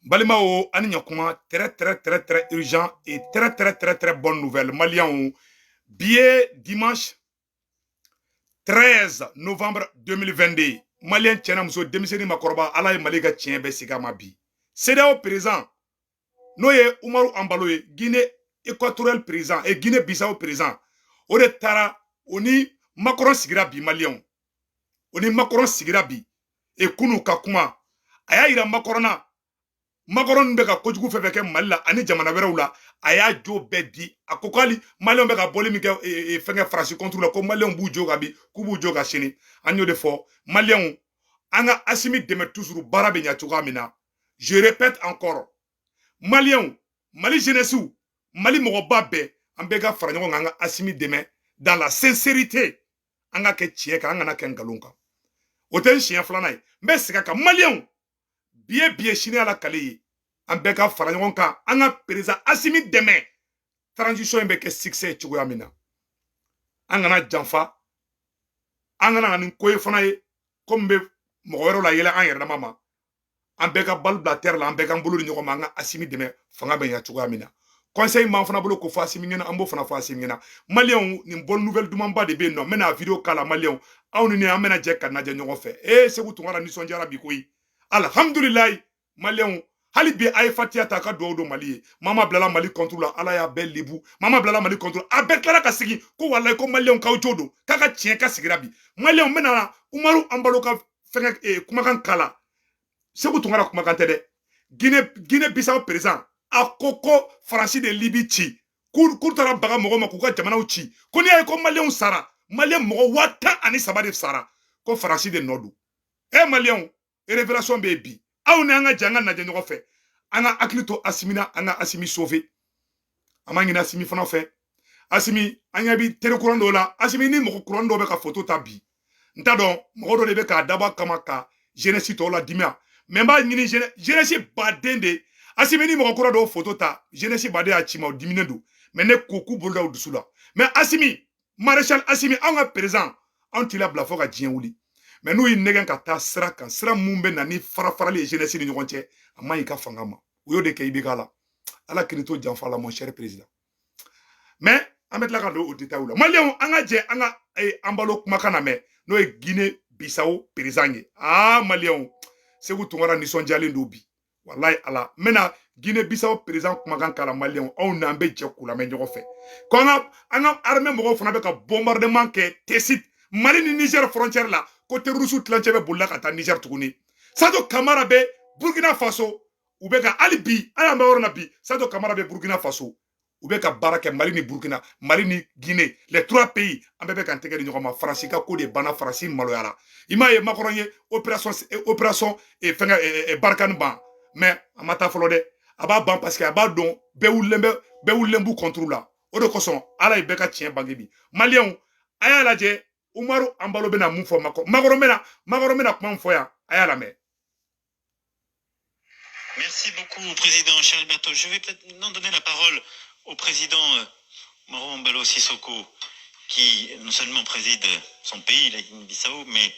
Balimaw, ani ɲakuma. Très très très très urgent et très très très très bonne nouvelle, Maliens. Bi ye dimanche 13 novembre 2022. Malien cɛ n'a muso, denmisɛnnin, makɔrɔba, Ala ye Mali ka tiɲɛ bɛɛ sigi a ma bi. CEDEAO président, n'o ye Umaru Embalo ye, Guinée équatoriale président et Guinée Bissau président, o de taara, o ni Macron sigira bi. Maliyɛnw, o ni Macron sigira bi e kunu ka kuma. A y'a yira Macron na, Macron bɛ ka kojugu fɛn fɛn kɛ Mali la ani jamana wɛrɛw la, a y'a jo bɛɛ di. A ko k'ali Maliyɛnw bɛ ka bɔli min kɛ fɛnkɛ Faransi contre la, ko Maliyɛnw b'u jo ka bi, k'u b'u jo ka sini. An y'o de fɔ, Maliyɛnw, an ka Asimi dɛmɛ toujours, baara bɛ ɲɛ cogoya min na. Je répète encore, Maliyɛnw, Mali jeunesse, Mali mɔgɔba bɛɛ, an bɛɛ ka fara ɲɔgɔn kan, an ka Asimi dɛmɛ dans la sincérité, an ka kɛ tiɲɛ kan, an kana kɛ nkalon kan. O tɛ n siɲɛ filanan ye, n bɛ segin a kan. Maliyɛnw, bi ye bi ye, sini Ala kale ye. An bɛɛ ka fara ɲɔgɔn kan, an ka président Asimi dɛmɛ, transition in bɛ kɛ succès ye cogoya min na. An kana janfa, an kana na ni ko ye fana ye komi bɛ mɔgɔ wɛrɛw la yɛlɛ an yɛrɛ dama ma. An bɛɛ ka balle bila terre la, an bɛɛ k'an bolo di ɲɔgɔn ma, an ka Asimi dɛmɛ, fanga bɛ ɲɛ cogoya min na. Conseil m'an fana bolo k'o fɔ Asimi ɲɛna, an b'o fana fɔ Asimi ɲɛna. Maliyɛnw, nin bonne nouvelle dumanba de bɛ yen nɔ. N bɛna vidéo k'a la. Maliyɛnw, aw ni ne, an bɛna jɛ ka lajɛ ɲɔgɔn fɛ. Ee, Segu Tunkara nisɔndiyara bi koyi. Alhamdulilayi. Maliyɛnw, hali bi a ye fatiya ta ka dugawu don Mali ye. Mama bilala Mali contre la, Ala y'a bɛɛ lebu. Mama bilala Mali contre, a bɛɛ tilara ka sigi ko walayi, ko Maliyɛnw, k'aw jo don, k'a ka tiɲɛ ka sigira bi. Maliyɛnw, n bɛna Umaru Embalo ka fɛngɛ kumakan kala. Segu Tunkara kumakan tɛ dɛ. Guinée Bissau président, a ko ko Faransi de Libi ci, k'u taara baga mɔgɔ ma k'u ka jamanaw ci, ko n'i y'a ye ko Maliyɛnw sara, Maliyɛn mɔgɔ 13,000 de sara, ko Faransi de nɔ don. E Maliyɛnw, révélation bɛ yen bi. Aw ni an ka jɛ, an ka lajɛ ɲɔgɔn fɛ, an ka hakili to Asimi na, an ka Asimi sauver. An b'a ɲini Asimi fana fɛ. Asimi, an ɲɛ bi teri kuran dɔw la. Asimi ni mɔgɔ kuran dɔw bɛ ka photo ta bi, n t'a dɔn mɔgɔ dɔ de bɛ k'a dabɔ a kama ka jeunesse tɔw la dimi. Mais n b'a ɲini jeunesse baden de. Asimi ni mɔgɔ kura dɔw photo ta, jeunesse baden y'a ci ma, o diminen don. Mais ne ko k'u bolo da u dusu la. Mais Asimi, maréchal Asimi, anw ka président, anw t'i labila fo ka diɲɛ wuli. Mais n'u y'i nɛgɛn ka taa sira kan, sira mun bɛ na ni fara farali ye jeunesse ni ɲɔgɔn cɛ, a man ɲi ka fanga ma. U y'o de kɛ IBK la. Ala k'i to janfa la, mon cher président. Mais an bɛ tila ka don o détail la. Maliyɛnw, an ka jɛ, an ka Embalo kumakan lamɛn, n'o ye Guinée Bissau président ye. Aa, Maliyɛnw, Segu Tunkara nisɔndiyalen don bi, walayi Ala. N bɛna Guinée Bissau président kumakan kala. Maliyɛnw, aw n'an bɛ jɛ k'u lamɛn ɲɔgɔn fɛ, ko an ka armée mɔgɔw fana bɛ ka bombardement kɛ Tessit, Mali ni Niger frontière la, ko terroriste tilancɛ bɛ bolila ka taa Niger tuguni. Sadio Kamara bɛ Burkina Faso, u bɛ ka hali bi, an y'an bɛ yɔrɔ na bi, Sadio Kamara bɛ Burkina Faso, u bɛ ka baara kɛ. Mali ni Burkina, Mali ni Guinée, les trois pays, an bɛɛ bɛ k'an tɛgɛ di ɲɔgɔn ma. Faransi ka ko de banna, Faransi maloyara. I m'a ye, Macron ye opération fɛngɛ Barkhane ban, mais a ma taa fɔlɔ dɛ. A b'a ban parce que a b'a dɔn bɛɛ wulilen bɛ, bɛɛ wulilen b'u contre la. O de kosɔn Ala ye bɛɛ ka tiɲɛ bange bi. Maliyɛnw, a y'a lajɛ, Umaru Embalo bɛna mun fɔ Macron. Macron bɛna kuma min fɔ yan, a y'a lamɛn. Merci beaucoup, Président Charles Berthaud. Je vais peut-être maintenant donner la parole au président Umaro Embalo Sissoco, qui non seulement préside son pays, la Guinée-Bissau, mais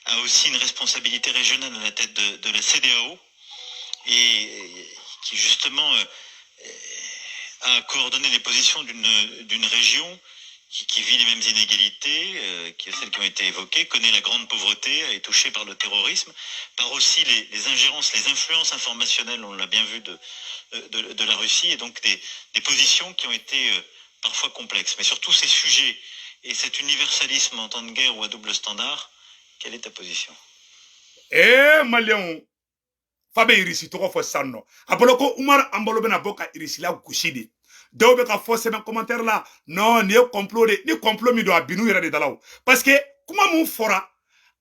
a aussi une responsabilité régionale à la tête de la CEDEAO et qui justement a coordonné les positions d'une région qui vit les mêmes inégalités que celles qui ont été évoquées, connaît la grande pauvreté, est touchée par le terrorisme, par aussi les ingérences, les influences informationnelles, on l'a bien vu, de la Russie, et donc des positions qui ont été parfois complexes. Mais sur tous ces sujets et cet universalisme en temps de guerre ou à double standard, quelle est ta position? Eh, Maliyɛnw, fa bɛ Irisi tɔgɔ fɔ sisan nɔ. A bolo ko Umar Embalo bɛna bɔ ka Irisi la gosi de. Dɔw bɛ ka fɔ sɛbɛn commentaire la: non, nin ye complot de. Ni complot min don, a bin'u yɛrɛ de da la o, parce que kuma mun fɔra,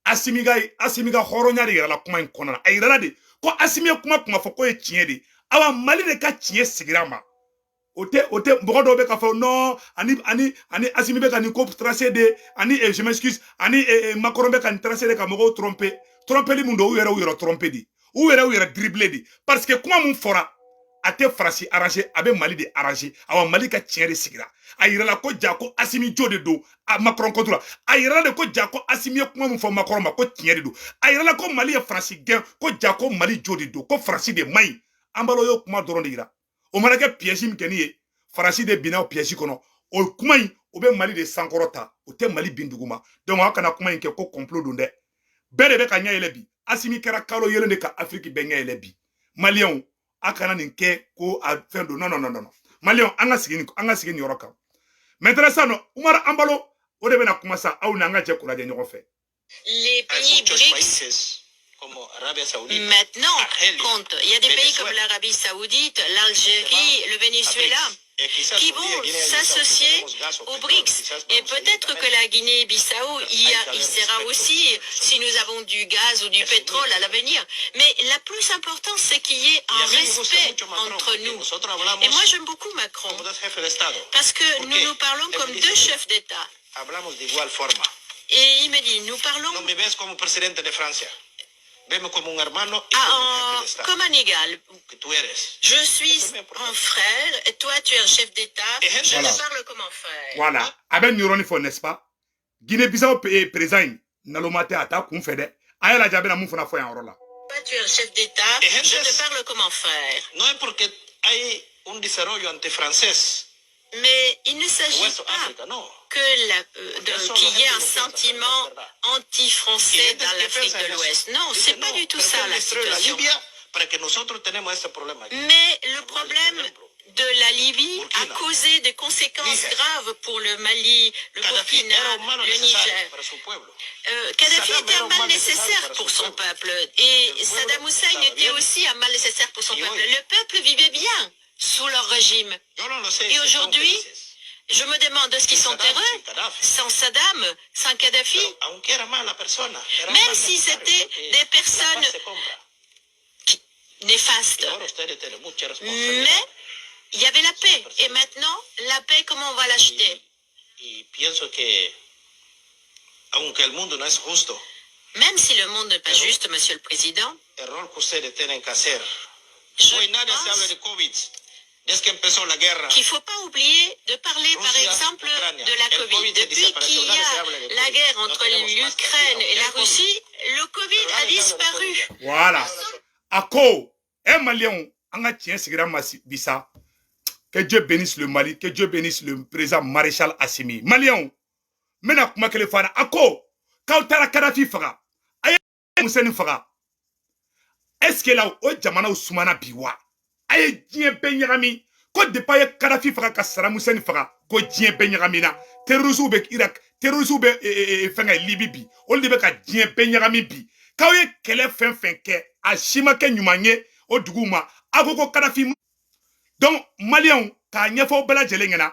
Asimi ka hɔrɔnya de yɛrɛ la kuma in kɔnɔna na. A yirala de ko Asimi ye kuma fɔ ko ye tiɲɛ de. Awa, Mali de ka tiɲɛ sigira ma. O tɛ mɔgɔ dɔw bɛ ka fɔ non, ani Asimi bɛ ka nin ko tracé de, ani je m'excuse, ani Macron bɛ ka nin tracé de ka mɔgɔw tromper. Trompeli mun don? U yɛrɛ, u yɛrɛ tromper de, u yɛrɛ, u yɛrɛ dribbler de, parce que kuma mun fɔra, a tɛ Faransi arranger, a bɛ Mali de arranger. Awa, Mali ka tiɲɛ de sigira. A yirala ko ja ko Asimi jo de don a Macron contre la. A yirala de ko ja ko Asimi ye kuma mun fɔ Macron ma, ko tiɲɛ de don. A yirala ko Mali ye Faransi gɛn, ko ja ko Mali jo de don, ko Faransi de man ɲi. Embalo y'o kuma dɔrɔn de yira. O mana kɛ piège min kɛ ni ye, Faransi de binna o piège kɔnɔ. O kuma in, o bɛ Mali de sankɔrɔ ta, o tɛ Mali bin duguma. Donc aw kana kuma in kɛ ko complot don dɛ. Bɛɛ de bɛ ka ɲɛ yɛlɛ bi. Asimi kɛra kalo yelen de ka Afiriki bɛɛ ɲɛ yɛlɛ bi. Maliyɛnw, a kana nin kɛ ko a fɛn don. Non, non, non, non. Maliyɛnw, an ka sigi nin yɔrɔ kan. Maintenant sisan nɔ, Umaru Embalo, o de bɛna kuma sa, aw ni an ka jɛ k'o lajɛ ɲɔgɔn fɛ. Les pays BRICS maintenant comptent. Il y a des pays comme l'Arabie Saoudite, l'Algérie, le Venezuela qui vont s'associer aux BRICS. Et peut-être que la Guinée-Bissau y sera aussi si nous avons du gaz ou du pétrole à l'avenir. Mais la plus importante, c'est qu'il y ait un respect entre nous. Et moi, j'aime beaucoup Macron parce que nous nous parlons comme deux chefs d'État. Et il me dit, nous parlons comme un égal. Je suis un frère et toi tu es un chef d'État. Je te parle comme un frère. Voilà. A bɛ nin yɔrɔnin fɔ, n'est-ce pas? Guinée-Bissau président in naloma tɛ, a t'a kun fɛ dɛ. A y'a lajɛ, a bɛna mun fana fɔ yan yɔrɔ la. Toi tu es un chef d'État. Je te parle comme un frère. No es porque hay un desarrollo antifrancés. Mais il ne s'agit pas qu'il y ait un sentiment anti-français dans l'Afrique de l'Ouest. Non, c'est pas du tout ça la situation. Mais le problème de la Libye a causé des conséquences graves pour le Mali, le Burkina, le Niger. Kadhafi était un mal nécessaire pour son peuple et Saddam Hussein était aussi un mal nécessaire pour son peuple. Le peuple vivait bien sous leur régime. Et aujourd'hui, je me demande est-ce qu'ils sont heureux sans Saddam, sans Kadhafi, même si c'était des personnes néfastes. Mais il y avait la paix. Et maintenant, la paix, comment on va l'acheter? Y pienso que, aunque el mundo no es justo, Même si le monde n'est pas juste, monsieur le Président, el rol que ustedes tienen que hacer. Je Hoy nadie se habla pense de COVID. Desde que empezó la guerra, qu'il ne faut pas oublier de parler, par Russia, exemple, Ucrania. De la El Covid. COVID se Depuis desapareció, qu'il y nadie se a habla de la COVID. Guerre No entre tenemos más l'Ukraine et la aunque hay Russie, le Covid Pero a nadie se habla de disparu. COVID. Voilà. A ko, e Maliyɛnw, an ka tiɲɛ sigira ma bi sa. Que Dieu bénisse le Mali, que Dieu bénisse le président Maréchal Assimi. Maliyɛnw, n bɛna kuma kelen fɔ a la. A ko, k'aw taara Kadafi faga, a ye Museni faga. Est ce que la o jamanaw sumana bi wa? A ye diɲɛ bɛɛ ɲagami. Ko depuis a ye Kadafi faga ka Saddam Hussein faga, ko diɲɛ bɛɛ ɲagamina. Terroristes bɛ Irak, terroristes bɛ fɛngɛ Libi bi. Olu de bɛ ka diɲɛ bɛɛ ɲagami bi. K'aw ye kɛlɛ fɛn fɛn kɛ, a si ma kɛ ɲuman ye o duguw ma. A ko ko Kadafi. Donc Maliyɛnw, k'a ɲɛfɔ bɛɛ lajɛlen ɲɛna,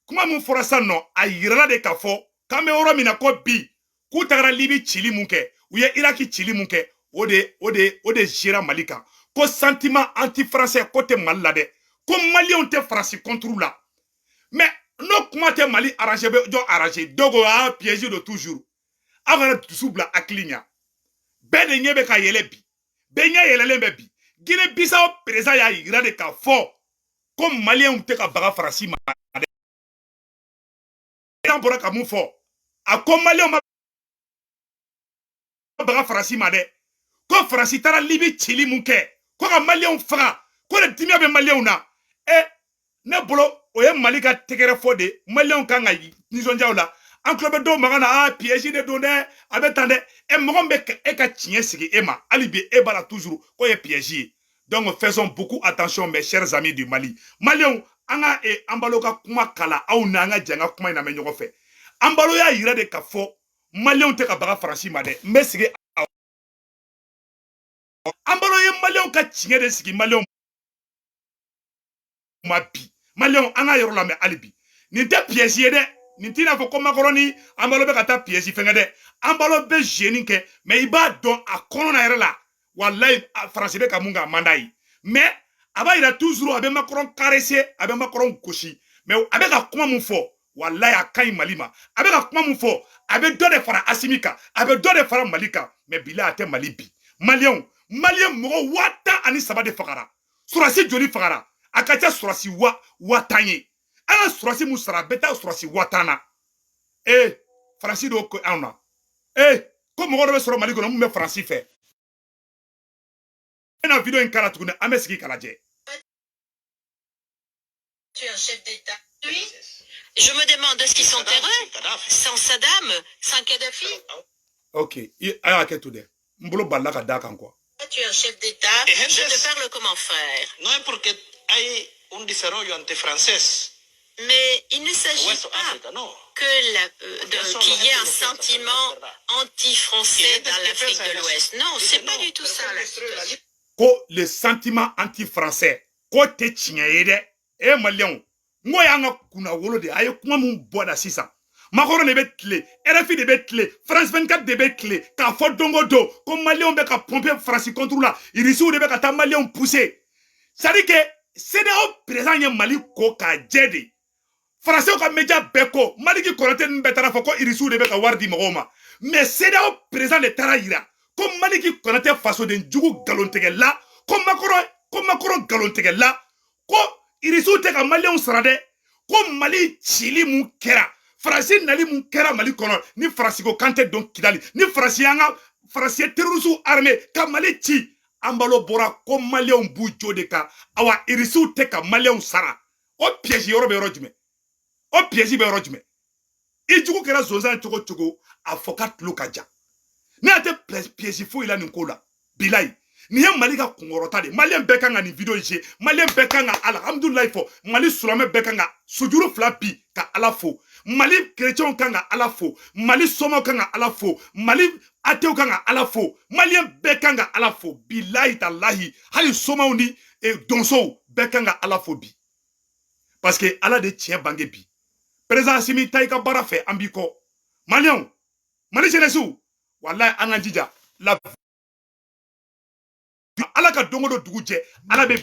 kuma min fɔra sisan nɔ, a yirala de k'a fɔ k'an bɛ yɔrɔ min na ko bi, k'u tagara Libi cili mun kɛ, u ye Iraki cili mun kɛ, o de gera Mali kan. Ko sentiment anti français ko tɛ Mali la dɛ, ko Maliyɛnw tɛ Faransi contre la. Mais n'o kuma tɛ Mali arranger, bɛ jɔ arranger. Dɔw ko a piège don toujours. Aw kana dusu bila hakili ɲɛ. Bɛɛ de ɲɛ bɛ ka yɛlɛ bi, bɛɛ ɲɛ yɛlɛlen bɛ bi. Guinée Bissau président y'a yira de k'a fɔ ko Maliyɛnw tɛ ka baga Faransi ma dɛ. An bɔra ka mun fɔ? A ko Maliyɛnw ma baga Faransi ma dɛ, ko Faransi taara Libi cili mun kɛ, ko ka Maliyɛnw faga, ko de dimiya bɛ Maliyɛnw na. E ne bolo, o ye Mali ka tɛgɛrɛ fɔ de. Maliyɛnw kan ka nisɔndiya o la. An tulo bɛ dɔw mankan na, a piège de don dɛ, a bɛ tan dɛ. E mɔgɔ min bɛ e ka tiɲɛ sigi e ma, hali bi e b'a la toujours k'o ye piège ye. Donc faisons beaucoup attention, mes chers amis du Mali. Maliyɛnw, an ka Embalo ka kuma kala, aw n'an ka jɛ an ka kuma in lamɛn ɲɔgɔn fɛ. Embalo y'a yira de k'a fɔ Maliyɛnw tɛ ka baga Faransi ma dɛ. N bɛ sigi, Embalo ye Maliyɛnw ka tiɲɛ de sigi Maliyɛnw ma bi. Maliyɛnw, an ka yɔrɔ lamɛn hali bi. Nin tɛ piège ye dɛ. Nin t'i n'a fɔ ko Macron ni Embalo bɛ ka taa piège fɛngɛ dɛ. Embalo bɛ jeune kɛ, mais i b'a dɔn a kɔnɔna yɛrɛ la, walayi, Faransi bɛ ka mun kɛ, a man d'a ye. Mais a b'a yira toujours, a bɛ Macron caresser, a bɛ Macron gosi. Mais a bɛ ka kuma mun fɔ, walayi, a ka ɲi Mali ma. A bɛ ka kuma mun fɔ, a bɛ dɔ de fara Asimi kan, a bɛ dɔ de fara Mali kan. Mais bila a tɛ Mali bi. Maliyɛnw, Maliyɛn mɔgɔ 13,000 de fagara. Surasi joli fagara? A ka ca surasi 10,000 ye. An ka surasi mun sara, a bɛ taa surasi 10,000 na. Ee, Faransi dɔw ko anw na, ee, ko mɔgɔ dɔ bɛ sɔrɔ Mali kɔnɔ mun bɛ Faransi fɛ. Bɛna vidéo in kala tuguni, an bɛ sigi k'a lajɛ. Tu es un chef d'État. Oui. Je me demande est-ce qu'ils sont heureux sans Saddam, sans Kadhafi. Ok, a y'a kɛ to dɛ, n bolo balila ka da kan quoi. Tu es un chef d'État, je te parle comme un frère. No es porque hay un desarrollo antifrancés. Mais il ne s'agit pas que qu'il y ait un sentiment anti-français dans l'Afrique de l'Ouest. Non, c'est pas du tout ça la situation. Ko le sentiment anti-français, ko tɛ tiɲɛ ye dɛ. E maliyɛnw, n ko y'an ka kunnawolo de, a ye kuma mun bɔ da sisan. Macron de bɛ tile, RFI de bɛ tile, France 24 de bɛ tile k'a fɔ don o don ko maliyɛnw bɛ ka pomper Faransi contre la, irisiw de bɛ ka taa maliyɛnw pousser. C'est à dire que CEDEAO président ye Mali ko k'a jɛ de. Français ka média bɛɛ ko Maliki Kɔnate ninnu bɛɛ taara fɔ ko irisiw de bɛ ka wari di mɔgɔw ma, mais CEDEAO président de taara yira ko Maliki Kɔnate fasoden jugu nkalontigɛla, ko Macron, ko Macron nkalontigɛla, ko irisiw tɛ ka maliyɛnw sara dɛ, ko Mali cili mun kɛra, Faransi nali mun kɛra Mali kɔnɔ, ni Faransi ko kan tɛ don Kidali, ni Faransi y'an ka, Faransi ye terroriste armé ka Mali ci. Embaló bɔra ko maliyɛnw b'u jo de kan, awa irisiw tɛ ka maliyɛnw sara. O piège yɔrɔ bɛ yɔrɔ jumɛn? O piège bɛ yɔrɔ jumɛn? I jugu kɛra zonzan cogo cogo, a fɔ ka tulo ka ja. Ne y'a tɛ piège foyi la nin ko la. Bilayi, nin ye Mali ka kunkɔrɔta de. Maliyɛn bɛɛ kan ka nin vidéo in, maliyɛn bɛɛ kan ka alhamdulilayi fɔ, Mali silamɛ bɛɛ kan ka sujuru fila bi ka Ala fo, Mali kerecɛnw kan ka Ala fo, Mali somɔw kan ka Ala fo, Mali atew kan ka Ala fo, maliyɛn bɛɛ kan ka Ala fo. Bilayi talahi, hali somaw ni donsow bɛɛ kan ka Ala fo bi, parce que Ala de tiɲɛ bange bi. Président Assimi, taa i ka baara fɛ, an b'i kɔ. Maliyɛnw, Mali jeunesse, walayi, an ka jija la. Ala ka don o don dugu jɛ, Ala bɛ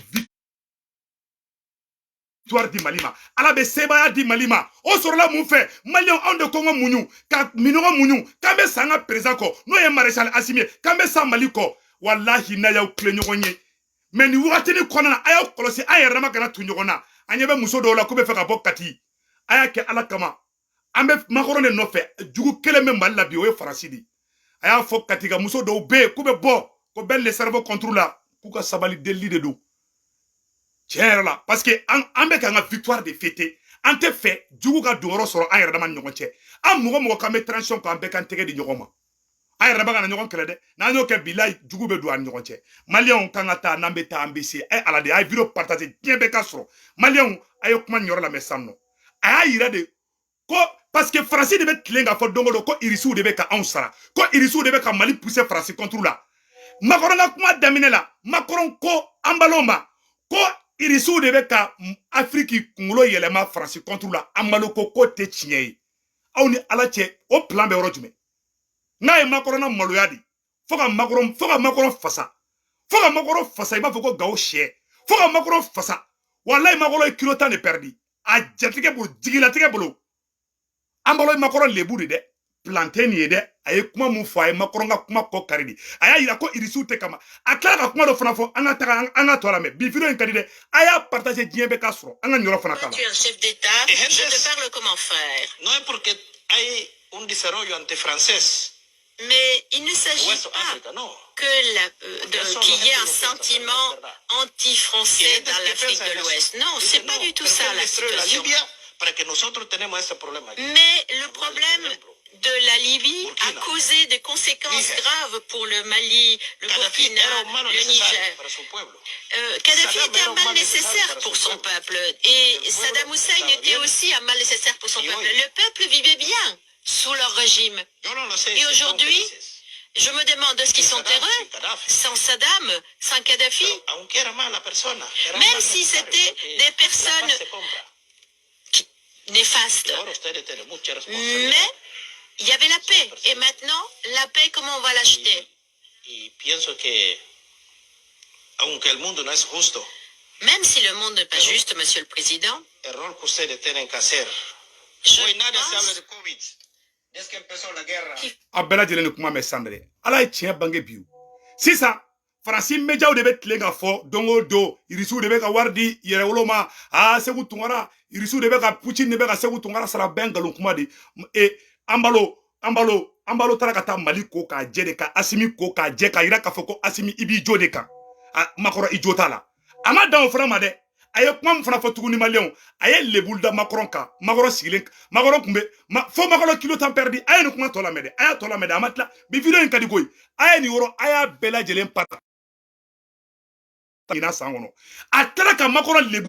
victoire di Mali ma, Ala bɛ sebaaya di Mali ma. O sɔrɔla mun fɛ? Maliyɛnw, anw de ko n ka muɲu ka minɔgɔ muɲu, k'an bɛ sa an ka président kɔ, n'o ye maréchal Assimi ye, k'an bɛ sa Mali kɔ. Walahi, n'a y'aw tile ɲɔgɔn ye mɛ nin wagatinin kɔnɔna na, a y'aw kɔlɔsi, an yɛrɛ dama kana tu ɲɔgɔn na. An ɲɛ bɛ muso dɔw la k'u bɛ fɛ ka bɔ Kati. A y'a kɛ Ala kama, an bɛ Macron de nɔfɛ. Jugu kelen bɛ Mali la bi, o ye Faransi de. A y'a fɔ Kati ka muso dɔw bɛ yen k'u bɛ bɔ ko Ben le cerveau contre la, k'u ka sabali, delili de don tiɲɛ yɛrɛ la, parce que an bɛ k'an ka victoire de fêter. An tɛ fɛ jugu ka don yɔrɔ sɔrɔ an yɛrɛ dama ni ɲɔgɔn cɛ. An mɔgɔ mɔgɔ k'an bɛ transition kan, an bɛɛ k'an tɛgɛ di ɲɔgɔn ma, an yɛrɛ dama kana ɲɔgɔn kɛlɛ dɛ. N'an y'o kɛ, bilayi, jugu bɛ don an ni ɲɔgɔn cɛ. Maliyɛnw kan ka taa, n'an bɛ taa, an bɛ se. Ɛ Ala de, a ye vidéo partager, diɲɛ bɛɛ ka sɔrɔ. Maliyɛnw, a ye kuma nin yɔrɔ lamɛn sisan nɔ. A y'a yira de ko parce que Faransi de bɛ tilen k'a fɔ don o don ko irisiw de bɛ ka anw sara, ko irisiw de bɛ ka Mali pousser Faransi contre la. Macron ka kuma daminɛ la, Macron ko Embaló ma ko irisiw de bɛ ka Afiriki kunkolo yɛlɛma Faransi contre la. Embaló ko k'o tɛ tiɲɛ ye. Aw ni Ala cɛ, o plan bɛ yɔrɔ jumɛn? N'a ye Macron na maloya de, fo ka Macron, fo ka Macron fasa, fo ka Macron fasa, i b'a fɔ ko Gawo sɛ, fo ka Macron fasa. Walayi, Macron ye kilo 10 de perdu a jatigɛ bolo, jigilatigɛ bolo. Embaló ye Macron lebu de dɛ, planté nin ye dɛ. A ye kuma mun fɔ? A ye Macron ka kuma kɔ kari de. A y'a yira ko irisiw tɛ kama. A tilala ka kuma dɔ fana fɔ. An ka taga, an ka tɔ lamɛn. Bi vidéo in ka di dɛ, a y'a partager, diɲɛ bɛɛ ka sɔrɔ. An ka nin yɔrɔ fana k'a la. Tu es un chef d'État, je te parle comme un frère. No es porque hay un desarrollo antifrancés. Mais il ne s'agit pas que qu'il y ait un sentiment anti-français dans l'Afrique de l'Ouest. Non, c'est pas du tout ça la situation. Mais le problème de la Libye a causé des conséquences graves pour le Mali, le Burkina, le Niger. Kadhafi était un mal nécessaire pour son peuple et Saddam Hussein était aussi un mal nécessaire pour son peuple. Le peuple vivait bien sous leur régime. Et aujourd'hui, je me demande est-ce qu'ils sont heureux sans Saddam, sans Kadhafi, même si c'était des personnes néfastes. Mais il y avait la paix. Et maintenant, la paix, comment on va l'acheter? Y pienso que, aunque el mundo no es justo, Même si le monde n'est pas juste, Monsieur le Président, el rol que ustedes tienen que hacer. Je Hoy nadie se habla pense de COVID. Desde que empezó la guerra. A bɛɛ lajɛlen ni kuma mɛn san dɛ. Ala ye tiɲɛ bange bi. O sisan, Faransi médiaw de bɛ tilen ka fɔ don o don irisiw de bɛ ka wari di yɛrɛwolo ma. Aa, Segu Tunkara, irisiw de bɛ ka, Poutine de bɛ ka Segu Tunkara sara. Bɛɛ nkalon kuma de. E Embaló, Embaló, Embaló taara ka taa Mali ko k'a jɛ de, ka Assimi ko k'a jɛ, k'a yira k'a fɔ ko Assimi, i b'i jo de kan. A Macron, i jo t'a la. A ma dan o fana ma dɛ, a ye kuma min fana fɔ tuguni, maliyɛnw, a ye lebulu da Macron kan. Macron sigilen, Macron tun bɛ fo Macron kilo 10 perdu. A ye nin kuma tɔ lamɛn dɛ, a y'a tɔ lamɛn dɛ, a ma tila. Bi vidéo in ka di koyi. A ye nin yɔrɔ, a y'a bɛɛ lajɛlen partager ɲinan san kɔnɔ. A taara ka Macron lebu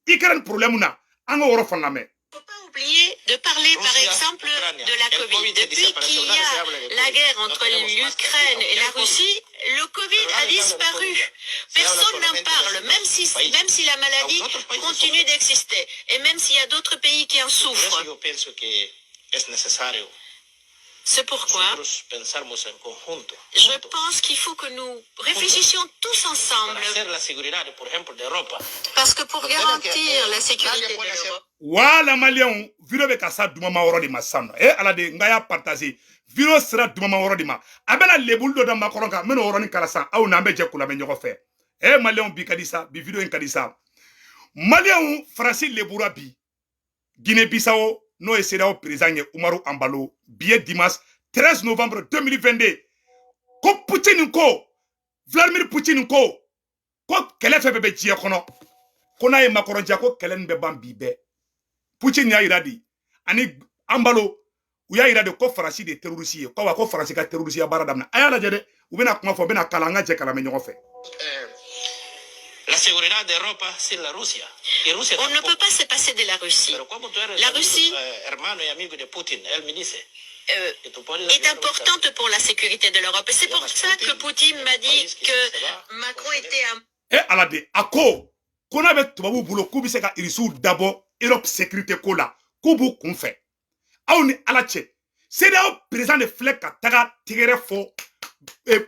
Ukraine problème na, an k'o yɔrɔ fana lamɛn. Faut pas oublier de parler par exemple de la Covid. Depuis qu'il y a la guerre entre l'Ukraine et la Russie, le Covid a disparu. Personne n'en parle, même si la maladie continue d'exister et même s'il y a d'autres pays qui en souffrent. C'est pourquoi je pense qu'il faut que nous réfléchissions tous ensemble. Parce que pour garantir la sécurité de l'Europe, Wala maliyɛnw, vidéo bɛ ka sa dumama yɔrɔ de ma sisan nɔ. E ala de, n ka y'a partager. Vidéo sera dumama yɔrɔ de ma. A bɛna lebulu dɔ da Macron kan, n bɛna o yɔrɔnin kala sisan. Aw n'an bɛ jɛ k'o lamɛn ɲɔgɔn fɛ. E maliyɛnw, bi ka di sa, bi vidéo in ka di sa. Maliyɛnw, Faransi lebura bi Guinée Bissau, n'o ye CEDEAO président ye, Umaru Embalo. Bi ye dimanche 13 novembre 2022. Ko Poutine ko, Vladimir Poutine ko kɛlɛ fɛn fɛn bɛ diɲɛ kɔnɔ, ko n'a ye Macron diya, ko kɛlɛ nin bɛ ban bi bɛɛ. Poutine y'a yira di ani Embalo, u y'a yira de ko Faransi de ye terroriste ye, ko wa ko Faransi ka terroriste ya baara daminɛ. A y'a lajɛ dɛ, u bɛna kuma fɔ, u bɛna kalan, an ka jɛ kalan ɲɔgɔn fɛ. La seguridad de Europa sin la Rusia. Y Rusia On ne tampoco. peut pas se passer de la Russie. Pero como tú eres La amigo, Russie hermano y amigo de Putin, él me dice que tú puedes est ayudar a importante pour la sécurité de l'Europe. Et c'est pour ça que Poutine m'a dit que Macron était un E ala de, a ko n'a bɛ tubabuw bolo, k'u bɛ se ka irisiw dabɔ Europe sécurité ko la, k'u b'u kun fɛ. Aw ni ala cɛ, CEDEAO président de filɛ ka taga tɛgɛrɛ fɔ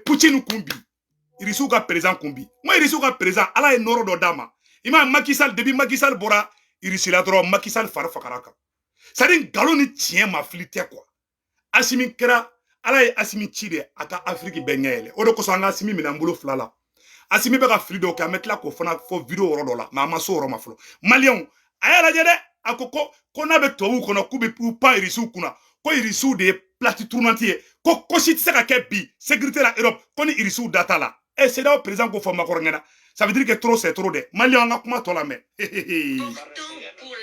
Poutine kun bi, irisiw ka président kun bi. N ko irisiw ka président, ala ye nɔrɔ dɔ d'a ma. I m'a ye, Macky Sall, depuis Macky Sall bɔra Irisi la dɔrɔn, Macky Sall fari fagara kan. C'est à dire nkalon ni tiɲɛ ma fili tɛ quoi. Asimi kɛra, ala ye Asimi ci de a ka Afiriki bɛɛ ɲɛ yɛlɛ. O de kosɔn an ka Asimi minɛ an bolo fila la. Asimi bɛ ka fili dɔw kɛ, an bɛ tila k'o fana fɔ vidéo yɔrɔ dɔ la, mais an ma s'o yɔrɔ ma fɔlɔ. Maliyɛnw, a y'a lajɛ dɛ, a ko n'a bɛ tubabuw kɔnɔ, k'u bɛ u pan irisiw kunna, ko irisiw de ye plaque tournante ye, ko si tɛ se ka kɛ bi sécurité la Europe, ko ni irisiw da t'a la. E CEDEAO président ko fɔ Macron ɲɛna, ça veut dire que trop c'est trop dɛ. Maliyɛnw, an ka kuma tɔ lamɛn. Important pour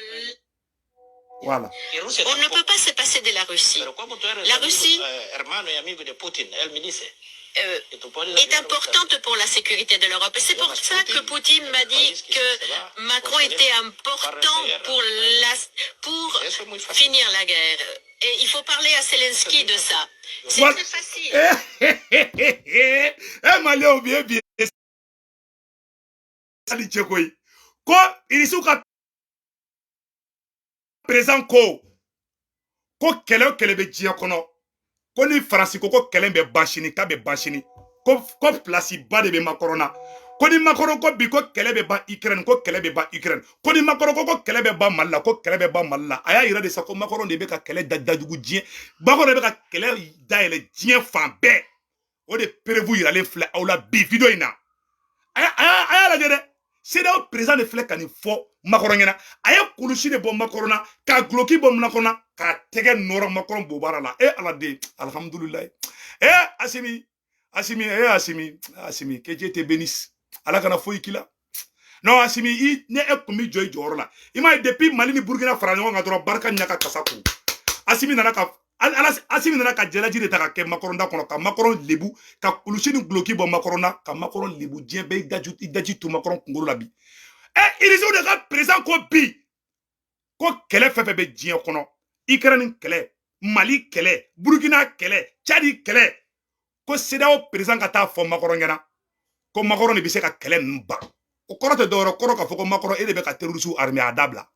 Voilà. Y Rusia On ne tampoco. peut pas se passer de la Russie. Pero como tú eres La amigo, Russie hermano y amigo de Putin, él me dice que tú puedes est ayudar a importante pour la sécurité de l'Europe. Et c'est pour ça que Poutine m'a dit que Macron était important pour Eso es muy fácil. finir la guerre. Et il faut parler à Zelensky de ça. C'est Voilà. très facile. E maliyɛnw, bi ye bi ye sali cɛ koyi. Ko irisiw ka président ko kɛlɛ o kɛlɛ bɛ diɲɛ kɔnɔ, ko ni Faransi ko kɛlɛ bɛ ban sini, k'a bɛ ban sini, ko place ba de bɛ Macron na. Ko ni Macron ko bi ko kɛlɛ bɛ ban Ukraine, ko kɛlɛ bɛ ban Ukraine. Ko ni Macron ko kɛlɛ bɛ ban Mali la, ko kɛlɛ bɛ ban Mali la. A y'a yira de sa ko Macron de bɛ ka kɛlɛ da dajugu diɲɛ, Macron de bɛ ka kɛlɛ dayɛlɛ diɲɛ fan bɛɛ. O de preuve yiralen filɛ aw la bi vidéo in na. A y'a lajɛ dɛ, CEDEAO président de filɛ ka nin fɔ Macron ɲɛna. A ye kulusi de bɔ Macron na, ka guloki bɔ Macron na, k'a tɛgɛ nɔrɔ Macron bobara la. E ala de, alhamdulilayi. E Asimi, Asimi, e Asimi, Asimi, que Dieu te bénisse. Ala kana foyi k'i la. Non, Asimi, i ne e kun b'i jɔ i jɔyɔrɔ la. I m'a ye, depuis Mali ni Burukina fara ɲɔgɔn kan dɔrɔn, barika ɲa ka kasa kun. Asimi nana ka ala, Asimi nana ka jalaji de ta ka kɛ Macron da kɔnɔ, ka Macron lebu, ka kulusi ni guloki bɔ Macron na, ka Macron lebu. Diɲɛ bɛɛ i daji tu Macron kunkolo la bi. Ɛ irisiw de ka président ko bi ko kɛlɛ fɛn fɛn bɛ diɲɛ kɔnɔ, Ukraine kɛlɛ, Mali kɛlɛ, Burukina kɛlɛ, Tchad kɛlɛ, ko CEDEAO président ka taa fɔ Macron ɲɛna ko Macron de bɛ se ka kɛlɛ ninnu ban. O kɔrɔ tɛ dɔwɛrɛ kɔrɔ k'a fɔ ko Macron, e de bɛ ka terroriste armé, a dabila.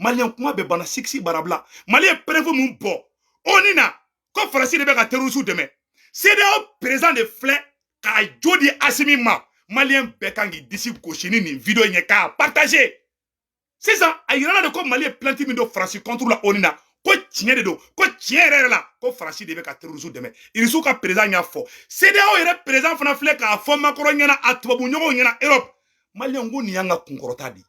Maliyɛn, kuma bɛɛ banna siksi barabila. Mali ye preuve mun bɔ ONU na ko Faransi de bɛ ka terroriste dɛmɛ, CEDEAO président de filɛ k'a jo di Asimi ma. Maliyɛn bɛɛ kan k'i disi gosi ni nin vidéo in ye k'a partager. Sisan a yirala de ko Mali ye plainte min don Faransi contre la ONU na, ko tiɲɛ de don, ko tiɲɛ yɛrɛ yɛrɛ la, ko Faransi de bɛ ka terroriste dɛmɛ. Irisiw ka président y'a fɔ, CEDEAO yɛrɛ président fana filɛ k'a fɔ Macron ɲɛna, a tubabu ɲɔgɔnw ɲɛna Europe. Maliyɛn, ko nin y'an ka kunkɔrɔta de ye,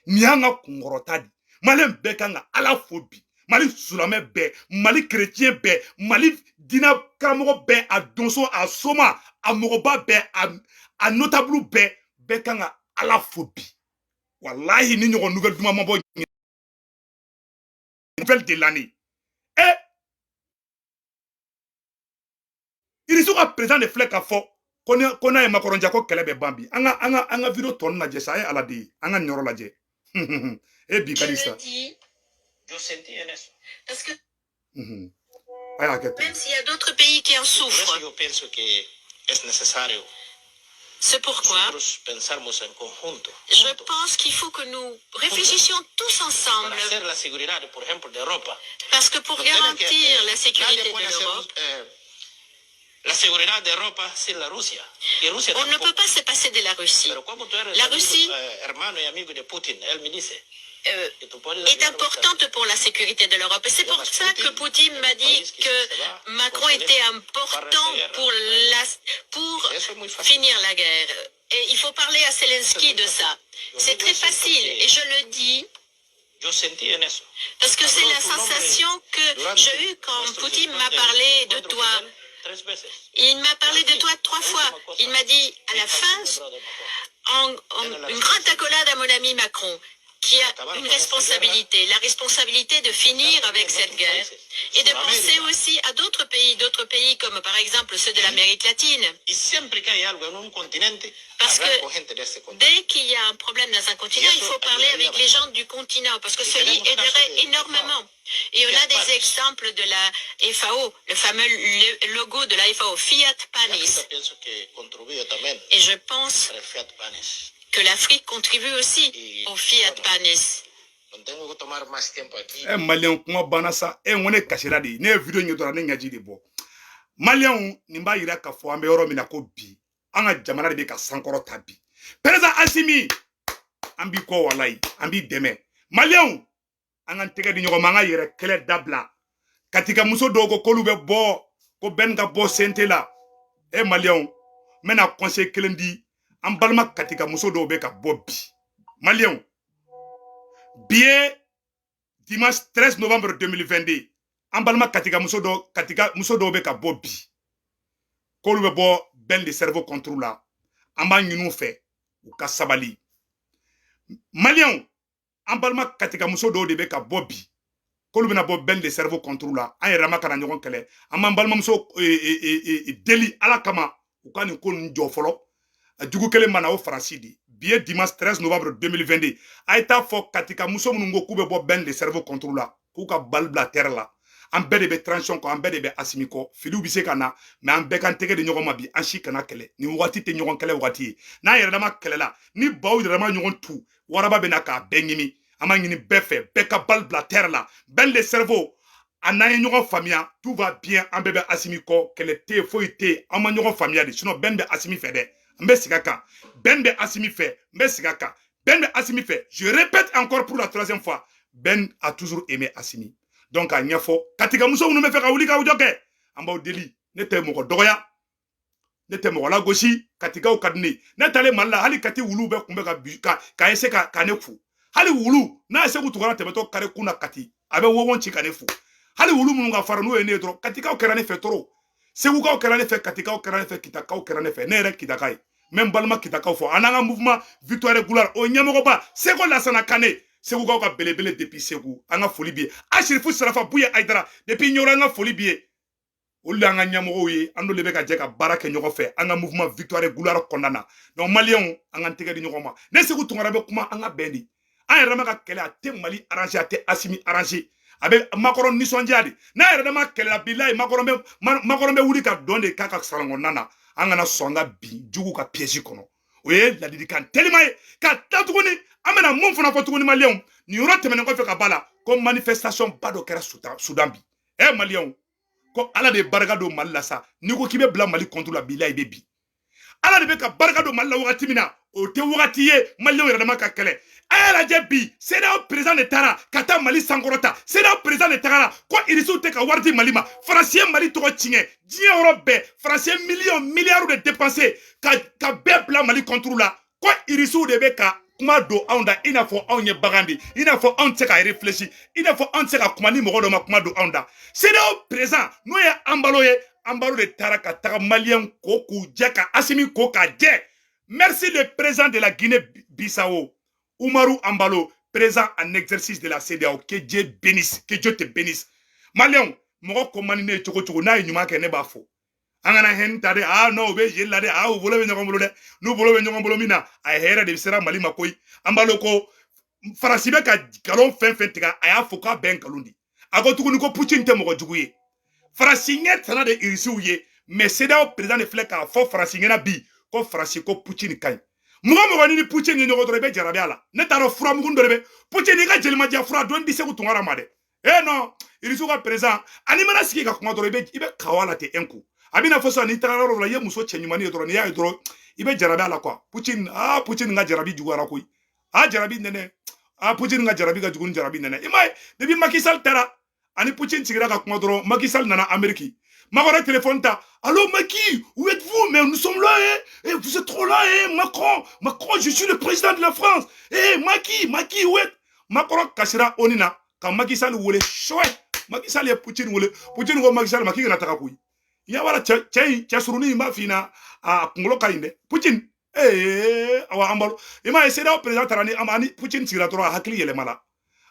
nin y'an ka kunkɔrɔta de. Maliyɛn bɛɛ kan ka ala fo bi. Mali silamɛ bɛɛ, Mali chrétien bɛɛ, Mali diinɛ karamɔgɔ bɛɛ, a donso, a soma, a mɔgɔba bɛɛ, a notable bɛɛ, bɛɛ kan ka Ala fo bi. Walahi ni ɲɔgɔn nouvelle duman ma bɔ, nouvelle de l'année. Eh, Irisiw ka président de filɛ ka fɔ ko n'a ye Macron ja ko kɛlɛ bɛ ban bi. An ka vidéo tɔ ninnu lajɛ sa, a ye Ala de ye, an ka nin yɔrɔ lajɛ. E bi ka di sa. Parce que A y'a kɛ ten. même s'il y a d'autres pays qui en souffrent, c'est pourquoi je pense qu'il faut que nous réfléchissions tous ensemble. Parce que pour garantir la sécurité de l'Europe, on ne peut pas se passer de la Russie. La Russie est importante pour la sécurité de l'Europe. Et c'est pour ça que Poutine m'a dit que Macron était important pour finir la guerre. Et il faut parler à Zelensky de ça. C'est très facile. Et je le dis parce que c'est la sensation que j'ai eue quand Poutine m'a parlé de toi. Il m'a parlé de toi 3 fois. Il m'a dit à la fin, une grande accolade à mon ami Macron, qui a une responsabilité, la responsabilité de finir avec cette guerre et de penser aussi à d'autres pays comme par exemple ceux de l'Amérique latine. Parce que dès qu'il y a un problème dans un continent, il faut parler avec les gens du continent, parce que cela aiderait énormément. Et on a des exemples de la FAO, le fameux logo de la FAO, Fiat Panis. Et je pense que l'Afrique contribue aussi au Fiat Panis. Eh, Malien, kuma banna sa. Eh, n ko ne kasira de. Ne ye vidéo in ye dɔrɔn, ne ɲɛji de bɔ. Maliyɛnw, nin b'a yira k'a fɔ an bɛ yɔrɔ min na ko bi, an ka jamana de bɛ ka sankɔrɔ ta bi. Président Assimi, an b'i kɔ walayi, an b'i dɛmɛ. Maliyɛnw, an k'an tɛgɛ di ɲɔgɔn ma, an ka yɛrɛ kɛlɛ dabila. Katika muso dɔw ko k'olu bɛ bɔ, ko bɛn ka bɔ CNT la. Eh maliyɛnw, n bɛna conseil kelen di an balima Katika muso dɔw bɛ ka bɔ bi. Maliyɛnw, bi ye dimanche 13 novembre 2022. An balima Katika muso dɔw bɛ ka bɔ bi, k'olu bɛ bɔ Ben le cerveau contre la. An b'a ɲini u fɛ u ka sabali. Maliyɛnw, an balima Katika muso dɔw de bɛ ka bɔ bi, k'olu bɛna bɔ Ben le cerveau contre la. An yɛrɛ ma kana ɲɔgɔn kɛlɛ. An b'an balimamuso deli Ala kama, u ka nin ko ninnu jɔ fɔlɔ. A jugu kelen ma na, o Faransi de. Bi ye dimanche 13 novembre 2022. A ye taa fɔ Katika muso minnu ko k'u bɛ bɔ Ben le cerveau contre la, k'u ka bali bila terre la. An bɛɛ de bɛ transition kɔ, an bɛɛ de bɛ Assimi kɔ. Filiw bɛ se ka na, mais an bɛɛ k'an tɛgɛ di ɲɔgɔn ma bi, an si kana kɛlɛ. Nin waati tɛ ɲɔgɔn kɛlɛ waati ye. N'an yɛrɛ dama kɛlɛla, ni baw yɛrɛ dama ɲɔgɔn tu, waraba bɛ na k'a bɛɛ ɲimi. An b'a ɲini bɛɛ fɛ, bɛɛ ka bali bila terre la. Ben le cerveau, a n'an ye ɲɔgɔn faamuya, tout va bien, an bɛɛ bɛ Assimi kɔ, kɛlɛ tɛ yen, foyi tɛ yen, an ma ɲɔgɔn faamuya de. Sinon Ben bɛ Assimi fɛ dɛ. N bɛ segin a kan, Ben bɛ Assimi fɛ, n bɛ segin a kan, Ben bɛ Assimi fɛ. Je répète encore pour la troisième fois, Ben a toujours aimé Assimi. Donc a ɲɛfɔ Katika muso minnu bɛ fɛ ka wuli k'aw jɔ kɛ, an b'aw deli. Ne tɛ mɔgɔ dɔgɔya, ne tɛ mɔgɔ lagosi. Katikaw ka di ne ye. Ne taalen Mali la, hali Kati wuluw bɛɛ kun bɛ ka bi ka ese ka ne fo. Hali wulu n'a ye Segu Tunkara tɛmɛtɔ kare kun na Kati, a bɛ wɔgɔn ci ka ne fo. Hali wulu minnu ka farin n'o ye ne ye dɔrɔn, Katikaw kɛra ne fɛ trop. Segukaw kɛra ne fɛ, Katikaw kɛra ne fɛ, Kitakaw kɛra ne fɛ. Ne yɛrɛ Kitaka ye. N bɛ n balima Kitakaw fɔ. An n'an ka mouvement Victoire Gloire, o ɲɛmɔgɔba Seko Lasana Kane, Segukaw ka belebele depuis Segu, an ka foli b'i ye. Asirifu Sarafa Buye Ayidara depuis Ɲɔrɔ, an ka foli b'i ye. Olu de y'an ka ɲɛmɔgɔw ye, an n'olu de bɛ ka jɛ ka baara kɛ ɲɔgɔn fɛ an ka mouvement Victoire Gloire kɔnɔna na. Donc maliyɛnw, an k'an tɛgɛ di ɲɔgɔn ma. Ne Segu Tunkara bɛ kuma, an ka bɛn de. An yɛrɛ dama ka kɛlɛ, a tɛ Mali arranger, a tɛ Assimi arranger, a bɛ Macron nisɔndiya de. N'a yɛrɛ dama kɛlɛ la, bilayi, Macron bɛ wuli ka dɔn de k'a ka salon kɔnɔna na. An kana sɔn an ka bin jugu ka piège kɔnɔ. O ye ladilikan telima ye. Ka taa tuguni, an bɛna mun fana fɔ tuguni maliyɛnw, nin yɔrɔ tɛmɛnen kɔfɛ ka ba la, ko manifestation ba dɔ kɛra Sudan bi. Eh maliyɛnw, ko Ala de ye barika don Mali la sa. N'i ko k'i bɛ bila Mali contre la, bilayi, i bɛ bin. Ala de bɛ ka barika don Mali la wagati min na, o tɛ wagati ye maliyɛnw yɛrɛ dama ka kɛlɛ. A y'a lajɛ bi, CEDEAO président de taara ka taa Mali sankɔrɔta. CEDEAO président de tagara ko Irisiw tɛ ka wari di Mali ma. Faransi ye Mali tɔgɔ tiɲɛ diɲɛ yɔrɔ bɛɛ. Faransi ye miliyɔn miliyariw de dépensé ka bɛɛ bila Mali contre la, ko Irisiw de bɛ ka kuma don anw da i n'a fɔ anw ye bagan de, i n'a fɔ anw tɛ se ka réfléchir, i n'a fɔ anw tɛ se ka kuma ni mɔgɔ dɔ ma kuma don anw da. CEDEAO président, n'o ye Embalo ye, Embalo de taara ka taga Maliyɛn ko k'u jɛ, ka Assimi ko k'a jɛ. Merci le président de la Guinée-Bissau, Umaru Embalo, président en exercice de la CEDEAO. Que Dieu bénisse, que Dieu te bénisse. Maliyɛnw, mɔgɔ ko man di ne ye cogo cogo, n'a ye ɲuman kɛ, ne b'a fɔ. An kana hɛn ta dɛ. Ah non, u bɛ jeli la dɛ. Ah, u bolo bɛ ɲɔgɔn bolo dɛ. N'u bolo bɛ ɲɔgɔn bolo min na, a ye hɛrɛ de sera Mali ma koyi. An b'a dɔn ko Faransi bɛ ka nkalon fɛn fɛn tigɛ, a y'a fɔ k'a bɛɛ nkalon di. A ko tuguni ko Poutine tɛ mɔgɔ jugu ye. Faransi ɲɛ tana de Irisiw ye, mais CEDEAO président de filɛ k'a fɔ Faransi ɲɛna bi ko Faransi ko Poutine ka ɲi. Mɔgɔ mɔgɔ ni Poutine ye ɲɔgɔn dɔrɔn, i bɛ jarabi a la. Ne t'a dɔn, furamugu dɔ de bɛ Poutine i ka jelimajɛ fura dɔn di Segu Tunkara ma dɛ. Eh non, Irisiw ka président ani mana sigi ka kuma dɔrɔn, i bɛ kawa la ten un coup. A bɛna fɔ sisan, n'i tagara yɔrɔ dɔ la, i ye muso cɛ ɲumannin ye dɔrɔn, n'i y'a ye dɔrɔn, i bɛ jarabi a la quoi. Poutine, ah, Poutine ka jarabi juguyara koyi. Ah, jarabi nɛnɛ. Ah, Poutine ka jarabi ka jugu ni jarabi nɛnɛ. I m'a ye, depuis Macky Sall taara ani Poutine sigira ka kuma dɔrɔn, Macky Sall nana Amérique, Macron téléphone ta: «Allô Macky, où êtes-vous? Mais nous sommes là, hein? Et vous êtes trop là, hein? Macron, Macron, je suis le président de la France. Eh, Macky, Macky, où êtes?» Macron kasira oni na ka Macky Sall wele chouette. Macky Sall ye Poutine wele. Poutine ko Macky Sall ma k'i kana taga koyi. Ya wala cɛ cɛ in, cɛ surunin in b'a f'i ɲɛna, a kunkolo ka ɲi dɛ. Poutine, ee, awa an balo. I m'a ye, CEDEAO président taara ni ani Poutine sigira dɔrɔn, a hakili yɛlɛma la.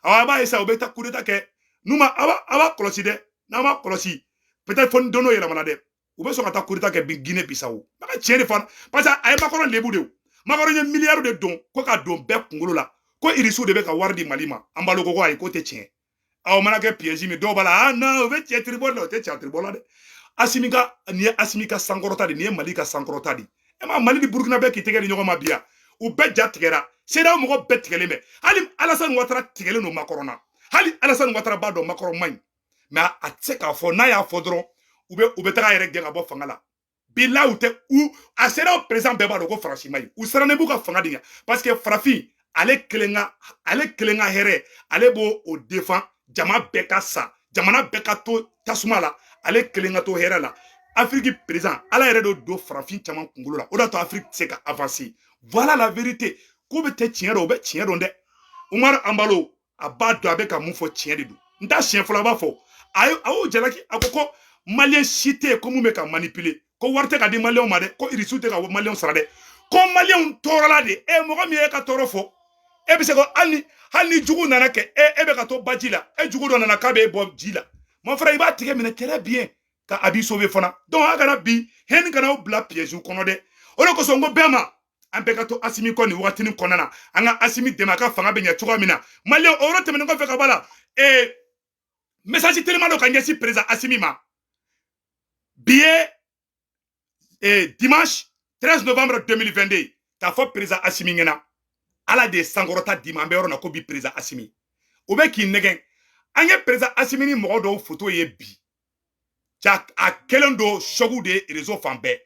Awa, a b'a ye sa, u bɛ taa coup d'état kɛ. N'u ma, a b'a kɔlɔsi dɛ. N'a ma kɔlɔsi, peut-être fo ni don dɔ yɛlɛmana dɛ, u bɛ sɔn ka taa coup d'état kɛ bi Guinée Bissau. A ka tiɲɛ de fana, parce que a ye Macron lebu de. O Macron ye miliyari de don ko ka don bɛɛ kunkolo la ko Irisiw de bɛ ka wari di Mali ma. An balo ko ayi, k'o tɛ tiɲɛ. Aw mana kɛ piège min, dɔw b'a la. Ah non, u bɛ cɛ tribord la, o tɛ cɛ tribord la dɛ. Assimi ka nin ye, Assimi ka sankɔrɔta de nin ye, Mali ka sankɔrɔta de. E ma Mali ni Burukina bɛɛ k'i tɛgɛ di ɲɔgɔn ma bi yan, u bɛɛ ja tigɛra. CEDEAO mɔgɔ bɛɛ tigɛlen bɛ. Hali Alassane Ouattara tigɛlen don Macron na. Hali Alassane Ouattara b'a dɔn Macron man ɲi, mais a tɛ se k'a fɔ. N'a y'a fɔ dɔrɔn, u bɛ taga yɛrɛ gɛn ka bɔ fanga la. Bilahi, u tɛ u a CEDEAO président bɛɛ b'a dɔn ko Faransi man ɲi. U sirannen b'u ka fanga de ɲɛ, parce que farafin, ale kelen ka hɛrɛ, ale b'o o défend. Jama bɛɛ ka sa, jamana bɛɛ ka to tasuma la, ale kelen ka to hɛrɛ la. Afiriki président, Ala yɛrɛ de don farafin caman kunkolo la, o de y'a to Afiriki tɛ se ka avancer. Voilà la vérité. Ko bɛ tɛ tiɲɛ dɔn, o bɛ tiɲɛ dɔn dɛ. Umaru Embalo, a b'a dɔn a bɛ ka mun fɔ, tiɲɛ de don. N t'a siɲɛ fɔlɔ a b'a fɔ. A y'o jalaki, a ko ko Maliyɛn si tɛ yen ko mun bɛ ka manipuler, ko wari tɛ ka di Maliyɛnw ma dɛ, ko Irisiw tɛ ka Maliyɛnw sara dɛ, ko Maliyɛnw tɔɔrɔla de. E mɔgɔ min ye e ka tɔɔrɔ fɔ, e bɛ se ko hali ni jugu nana kɛ e bɛ ka to baji la, e jugu dɔ nana k'a bɛ e bɔ ji la, mon frère, i b'a tigɛ minɛ très bien ka a b'i sauver fana. Donc a kana bi hɛni kana aw bila piège kɔnɔ dɛ. O de kosɔn n ko bɛɛ ma, an bɛɛ ka to Assimi kɔ nin wagatinin kɔnɔna na, an ka Assimi dɛmɛ, a ka fanga bɛ ɲɛ cogoya min na. Maliyɛn, o yɔrɔ tɛmɛnen kɔfɛ ka bɔ a la, message teliman dɔ ka ɲɛsin président Assimi ma. Bi ye dimanche 13 novembre 2022. K'a fɔ président Assimi ɲɛna, Ala de ye sankɔrɔta d'i ma. An bɛ yɔrɔ na ko bi, président Assimi, o bɛ k'i nɛgɛn. An ye président Assimi ni mɔgɔ dɔw photo ye bi ja, a kɛlen don choc de ye réseau fan bɛɛ.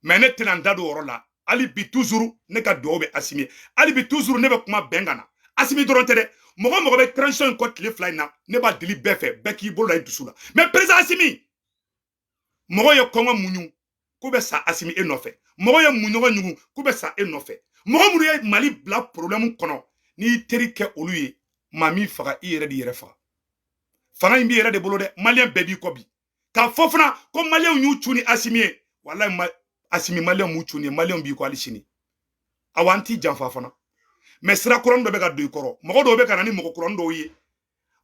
Mais ne tɛna n da don o yɔrɔ la. Hali bi, toujours ne ka dugawu bɛ Assimi ye. Hali bi, toujours ne bɛ kuma bɛn kan na. Assimi dɔrɔn tɛ dɛ, mɔgɔ mɔgɔ bɛ transition in kɔ tile 2 in na, ne b'a deli bɛɛ fɛ, bɛɛ k'i bolo la i dusu la. Mais président Assimi, mɔgɔ ye kɔngɔ muɲu k'u bɛ sa Assimi e nɔfɛ, mɔgɔ ye muɲɔgɔn ɲugu k'u bɛ sa e nɔfɛ, mɔgɔ minnu ye Mali bila problème kɔnɔ, n'i y'i teri kɛ olu ye, maa min faga, i yɛrɛ de yɛrɛ faga. Fanga in b'i yɛrɛ de bolo dɛ. Maliyɛn bɛɛ b'i kɔ bi. K'a fɔ fana ko Maliyɛnw y'u cu ni Assimi ye, walahi ma, Assimi, Maliyɛnw m'u cu ni ye, Maliyɛnw b'i kɔ hali sini. Awa, an t'i janfa fana, mais sira kuranin dɔ bɛ ka don i kɔrɔ. Mɔgɔ dɔw bɛ ka na ni mɔgɔ kuranin dɔw ye.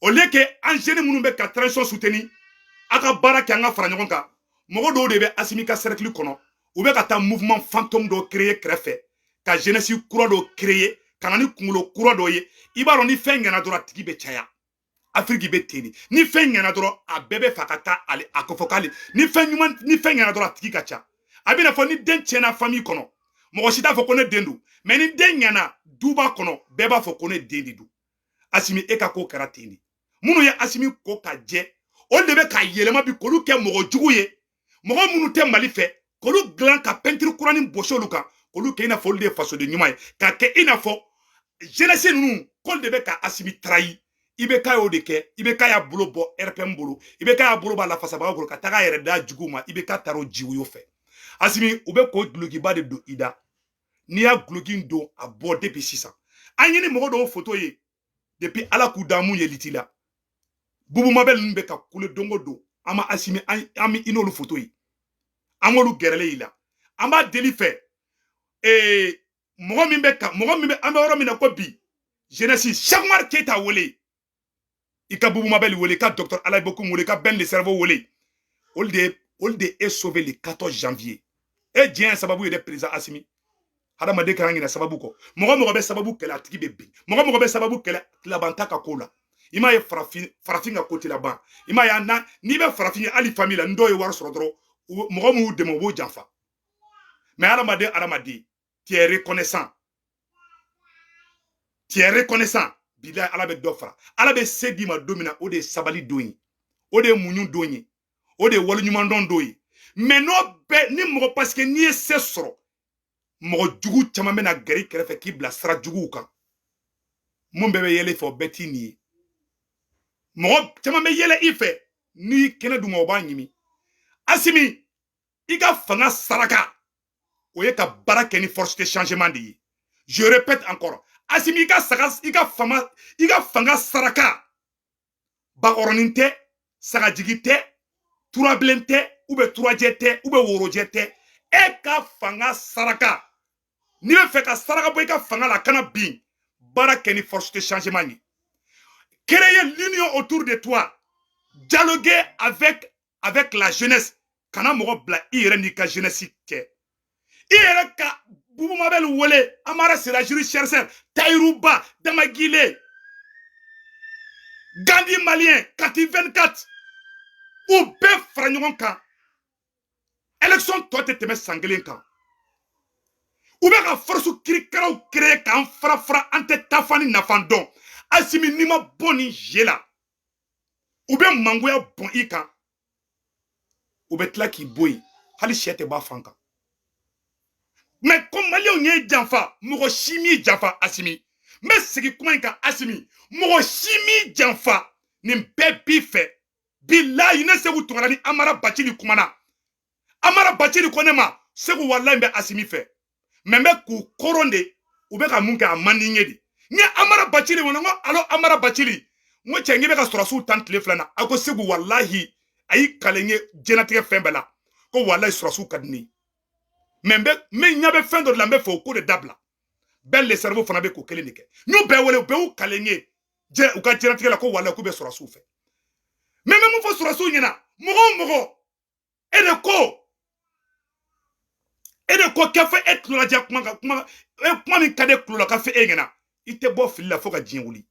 Au lieu que an jeunes minnu bɛ ka transition soutenir, a ka baara kɛ, an ka fara ɲɔgɔn kan, mɔgɔ dɔw de bɛ Assimi ka cercle kɔnɔ, u bɛ ka taa mouvement fantôme dɔ créer kɛrɛfɛ, ka jeunesse kura dɔ créer, ka na ni kunkolo kura dɔ ye. I b'a dɔn, ni fɛn ɲɛna dɔrɔn, a tigi bɛ caya. Afiriki bɛ ten de. Ni fɛn ɲɛna dɔrɔn, a bɛɛ bɛ fɛ ka taa ale a ko fɔ k'ale ni fɛn ɲuman. Ni fɛn ɲɛna dɔrɔn, a tigi ka ca. A bɛna fɔ ni den tiɲɛna famille kɔnɔ, mɔgɔ si t'a fɔ ko ne den don. Mais ni den ɲɛna duba kɔnɔ, bɛɛ b'a fɔ ko ne den de don. Assimi, e ka ko kɛra ten de. Minnu ye Assimi ko ka jɛ, olu de bɛ ka yɛlɛma bi k'olu kɛ mɔgɔ jugu ye. Mɔgɔ minnu tɛ Mali fɛ, k'olu dilan ka peinture kuranin bɔsi olu kan, k'olu kɛ i n'a fɔ olu de ye fasoden ɲuman ye, k'a kɛ i n'a fɔ jeunesse ninnu k'olu de bɛ ka Assimi trahi. IBK y'o de kɛ. IBK y'a bolo bɔ RPM bolo, IBK y'a bolo b'a lafasabagaw bolo ka taga a yɛrɛ da juguw ma. IBK taara o jiwoyo fɛ. Assimi, u bɛ k'o dulokiba de don i da. N'i y'a duloki don, a bɔ depuis sisan. An ye ni mɔgɔ dɔw photo ye depuis Ala k'u da mun ye liti la. Bubu Mabel ninnu bɛ ka kule don o don. An ma Asimi, an bɛ i n'olu photo ye. An k'olu gɛrɛlen i la. An b'a deli fɛ. Mɔgɔ min bɛ ka mɔgɔ min bɛ an bɛ yɔrɔ min na ko bi jeunesse, Cheikh Umar Keita wele, i ka Bubu Mabel wele, i ka docteur Alaye Bokoum wele, i ka Ben le Cerveau wele. Olu de e sauvé le 14 janvier. E diɲɛ sababu ye dɛ, président Asimi. Hadamaden kan ɲinɛ sababu kɔ. Mɔgɔ mɔgɔ bɛ sababu kɛlɛ, a tigi bɛ bin. Mɔgɔ mɔgɔ bɛ sababu kɛlɛ, laban ta ka ko la. I m'a ye, farafin ka ko tɛ laban. I m'a ye, na n'i bɛ farafin ye, hali famille la, ni dɔw ye wari sɔrɔ dɔrɔn, mɔgɔ min y'u dɛmɛ, u b'o janfa. Mais hadamaden, hadamaden, tu es reconnaissant, tu es reconnaissant. Bilahi, Ala bɛ dɔ fara. Ala bɛ se d'i ma don min na, o de ye sabali don ye, o de ye muɲu don ye, o de ye waleɲumandɔn don ye. Mais n'o bɛɛ ni mɔgɔ, parce que n'i ye se sɔrɔ, mɔgɔ jugu caman bɛna gɛrɛ i kɛrɛfɛ k'i bila sira juguw kan. Mun bɛɛ bɛ yɛlɛ i fɛ, o bɛɛ t'i nin ye. Mɔgɔ caman bɛ yɛlɛ i fɛ, n'i kɛnɛ d'u ma, o b'a ɲimi. Asimi, i ka fanga saraka, o ye ka baara kɛ ni force de changement de ye. Je répète encore, Asimi, i ka saga, i ka fanga saraka, bakɔrɔnin tɛ, sagajigi tɛ, turabilen tɛ, ou bien turajɛ tɛ, ou bien worojɛ tɛ. E ka fanga saraka, n'i bɛ fɛ ka saraka bɔ i ka fanga la, kana bin, baara kɛ ni force de changement ye. Créer l'union autour de toi, dialoguer avec la jeunesse. Kana mɔgɔ bila i yɛrɛ n'i ka jeunesse cɛ. I yɛrɛ ka Bubu Mabel wele, Amara Sirajiri chercheur, Tayiruba Damagile, Gandhi malien, Kati 24, u bɛɛ fara ɲɔgɔn kan. Élection tɔ tɛ tɛmɛ san kelen kan. U bɛ ka force kirikaraw créer k'an fara fara, an tɛ tafa ni nafa dɔn. Asimi, n'i ma bɔ nin jeu la, u bɛ mangoya bɔn i kan, u bɛ tila k'i bɔ yen, hali sɛ tɛ bɔ a fan kan. Mais ko maliyɛnw ye janfa, mɔgɔ si m'i janfa. Asimi, n bɛ segin kuma in kan. Asimi, mɔgɔ si m'i janfa, nin bɛɛ b'i fɛ. Bilayi, ne Segu Tunkara ni Amara Bacili kumana. Amara Bacili ko ne ma: Segu, walayi, n bɛ Asimi fɛ, mais n bɛ k'u koron de, u bɛ ka mun kɛ, a man di n ye de. N ye Amara Bacili wele, n ko alo Amara Bacili, n ko cɛ, n k'i bɛ ka sɔrɔsiw tan tile 2 na. A ko Segu, walahi, a y'i kale n ye diɲɛlatigɛ fɛn bɛɛ la, ko walahi, sɔrɔsiw ka di ne ye, mais n bɛ ɲɛ bɛ fɛn dɔ de la, n bɛ fɛ o ko de dabila. Bɛɛ le cerveau fana bɛ k'o kelen de kɛ. N y'u bɛɛ wele, u bɛɛ y'u kale n ye u ka diɲɛlatigɛ la ko walahi, k'u bɛ sɔrɔsiw fɛ. Mais n bɛ mun fɔ sɔrɔsiw ɲɛna? Mɔgɔ o mɔgɔ, e de ko kɛ fɔ e tulolajɛ kuma kan, kuma e kuma min ka di e tulo la, ka fɔ e ɲɛna, i tɛ bɔ fili la fo ka diɲɛ wuli.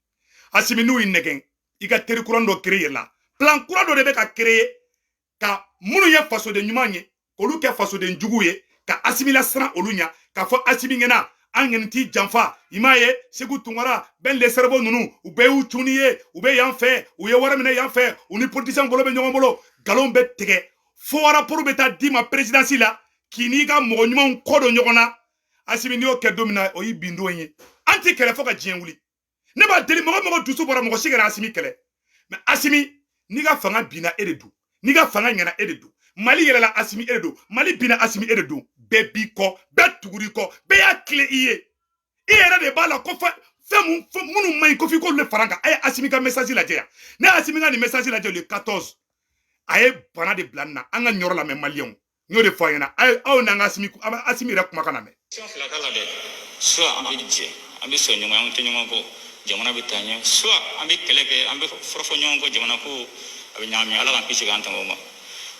Asimi, n'u y'i nɛgɛn, i ka teri kura dɔ créer yɛrɛ la. Plan kura dɔ de bɛ ka créer ka minnu ye fasoden ɲuman ye, k'olu kɛ fasoden jugu ye, ka Asimi lasiran olu ɲɛ, k'a fɔ Asimi ɲɛna an ŋɛni t'i janfa. I m'a ye, Segu Tunkara, Ben le Cerveau ninnu, u bɛɛ y'u cuni ye, u bɛ yan fɛ, u ye wari minɛ yan fɛ, u ni politicien bolo bɛ ɲɔgɔn bolo. Nkalon bɛ tigɛ fo rapport bɛ taa d'i ma présidence la, k'i n'i ka mɔgɔ ɲumanw kɔ don ɲɔgɔn na. Asimi, n'i y'o kɛ don min na, o y'i bin don ye. An ti kɛlɛ fo ka diɲɛ wuli. Ne b'a deli, mɔgɔ mɔgɔ dusu bɔra, mɔgɔ si kana Asimi kɛlɛ. Mais Asimi, n'i ka fanga binna, e de don. N'i ka fanga ɲɛna, e de don. Mali yɛlɛla, Asimi, e de don. Mali binna, Asimi, e de don. Bɛɛ b'i kɔ, bɛɛ tugur'i kɔ, bɛɛ y'a tile i ye. I yɛrɛ de b'a la ko fɛn mun minnu man ɲi, ko f'i k'olu de fara n kan. A ye Asimi ka message lajɛ yan. Ne ye Asimi ka nin message lajɛ le 14, a ye bana de bila nin na. An ka nin yɔrɔ lamɛn, maliyɛnw. N y'o de fɔ a ɲɛna. Aw n'an ka Asimi, an bɛ Asimi yɛrɛ kumakan lamɛn. Fila t'a la dɛ. Soit an bɛ jɛ, an bɛ sɔn ɲɔgɔn, an tɛ ɲɔgɔn kɔ, jamana bɛ taa ɲɛ, soit an bɛ kɛlɛ kɛ, an bɛ fɔrɔfɔ ɲɔgɔn kɔ, jamana ko a bɛ ɲagami. Ala k'an kisi k'an tanga o ma.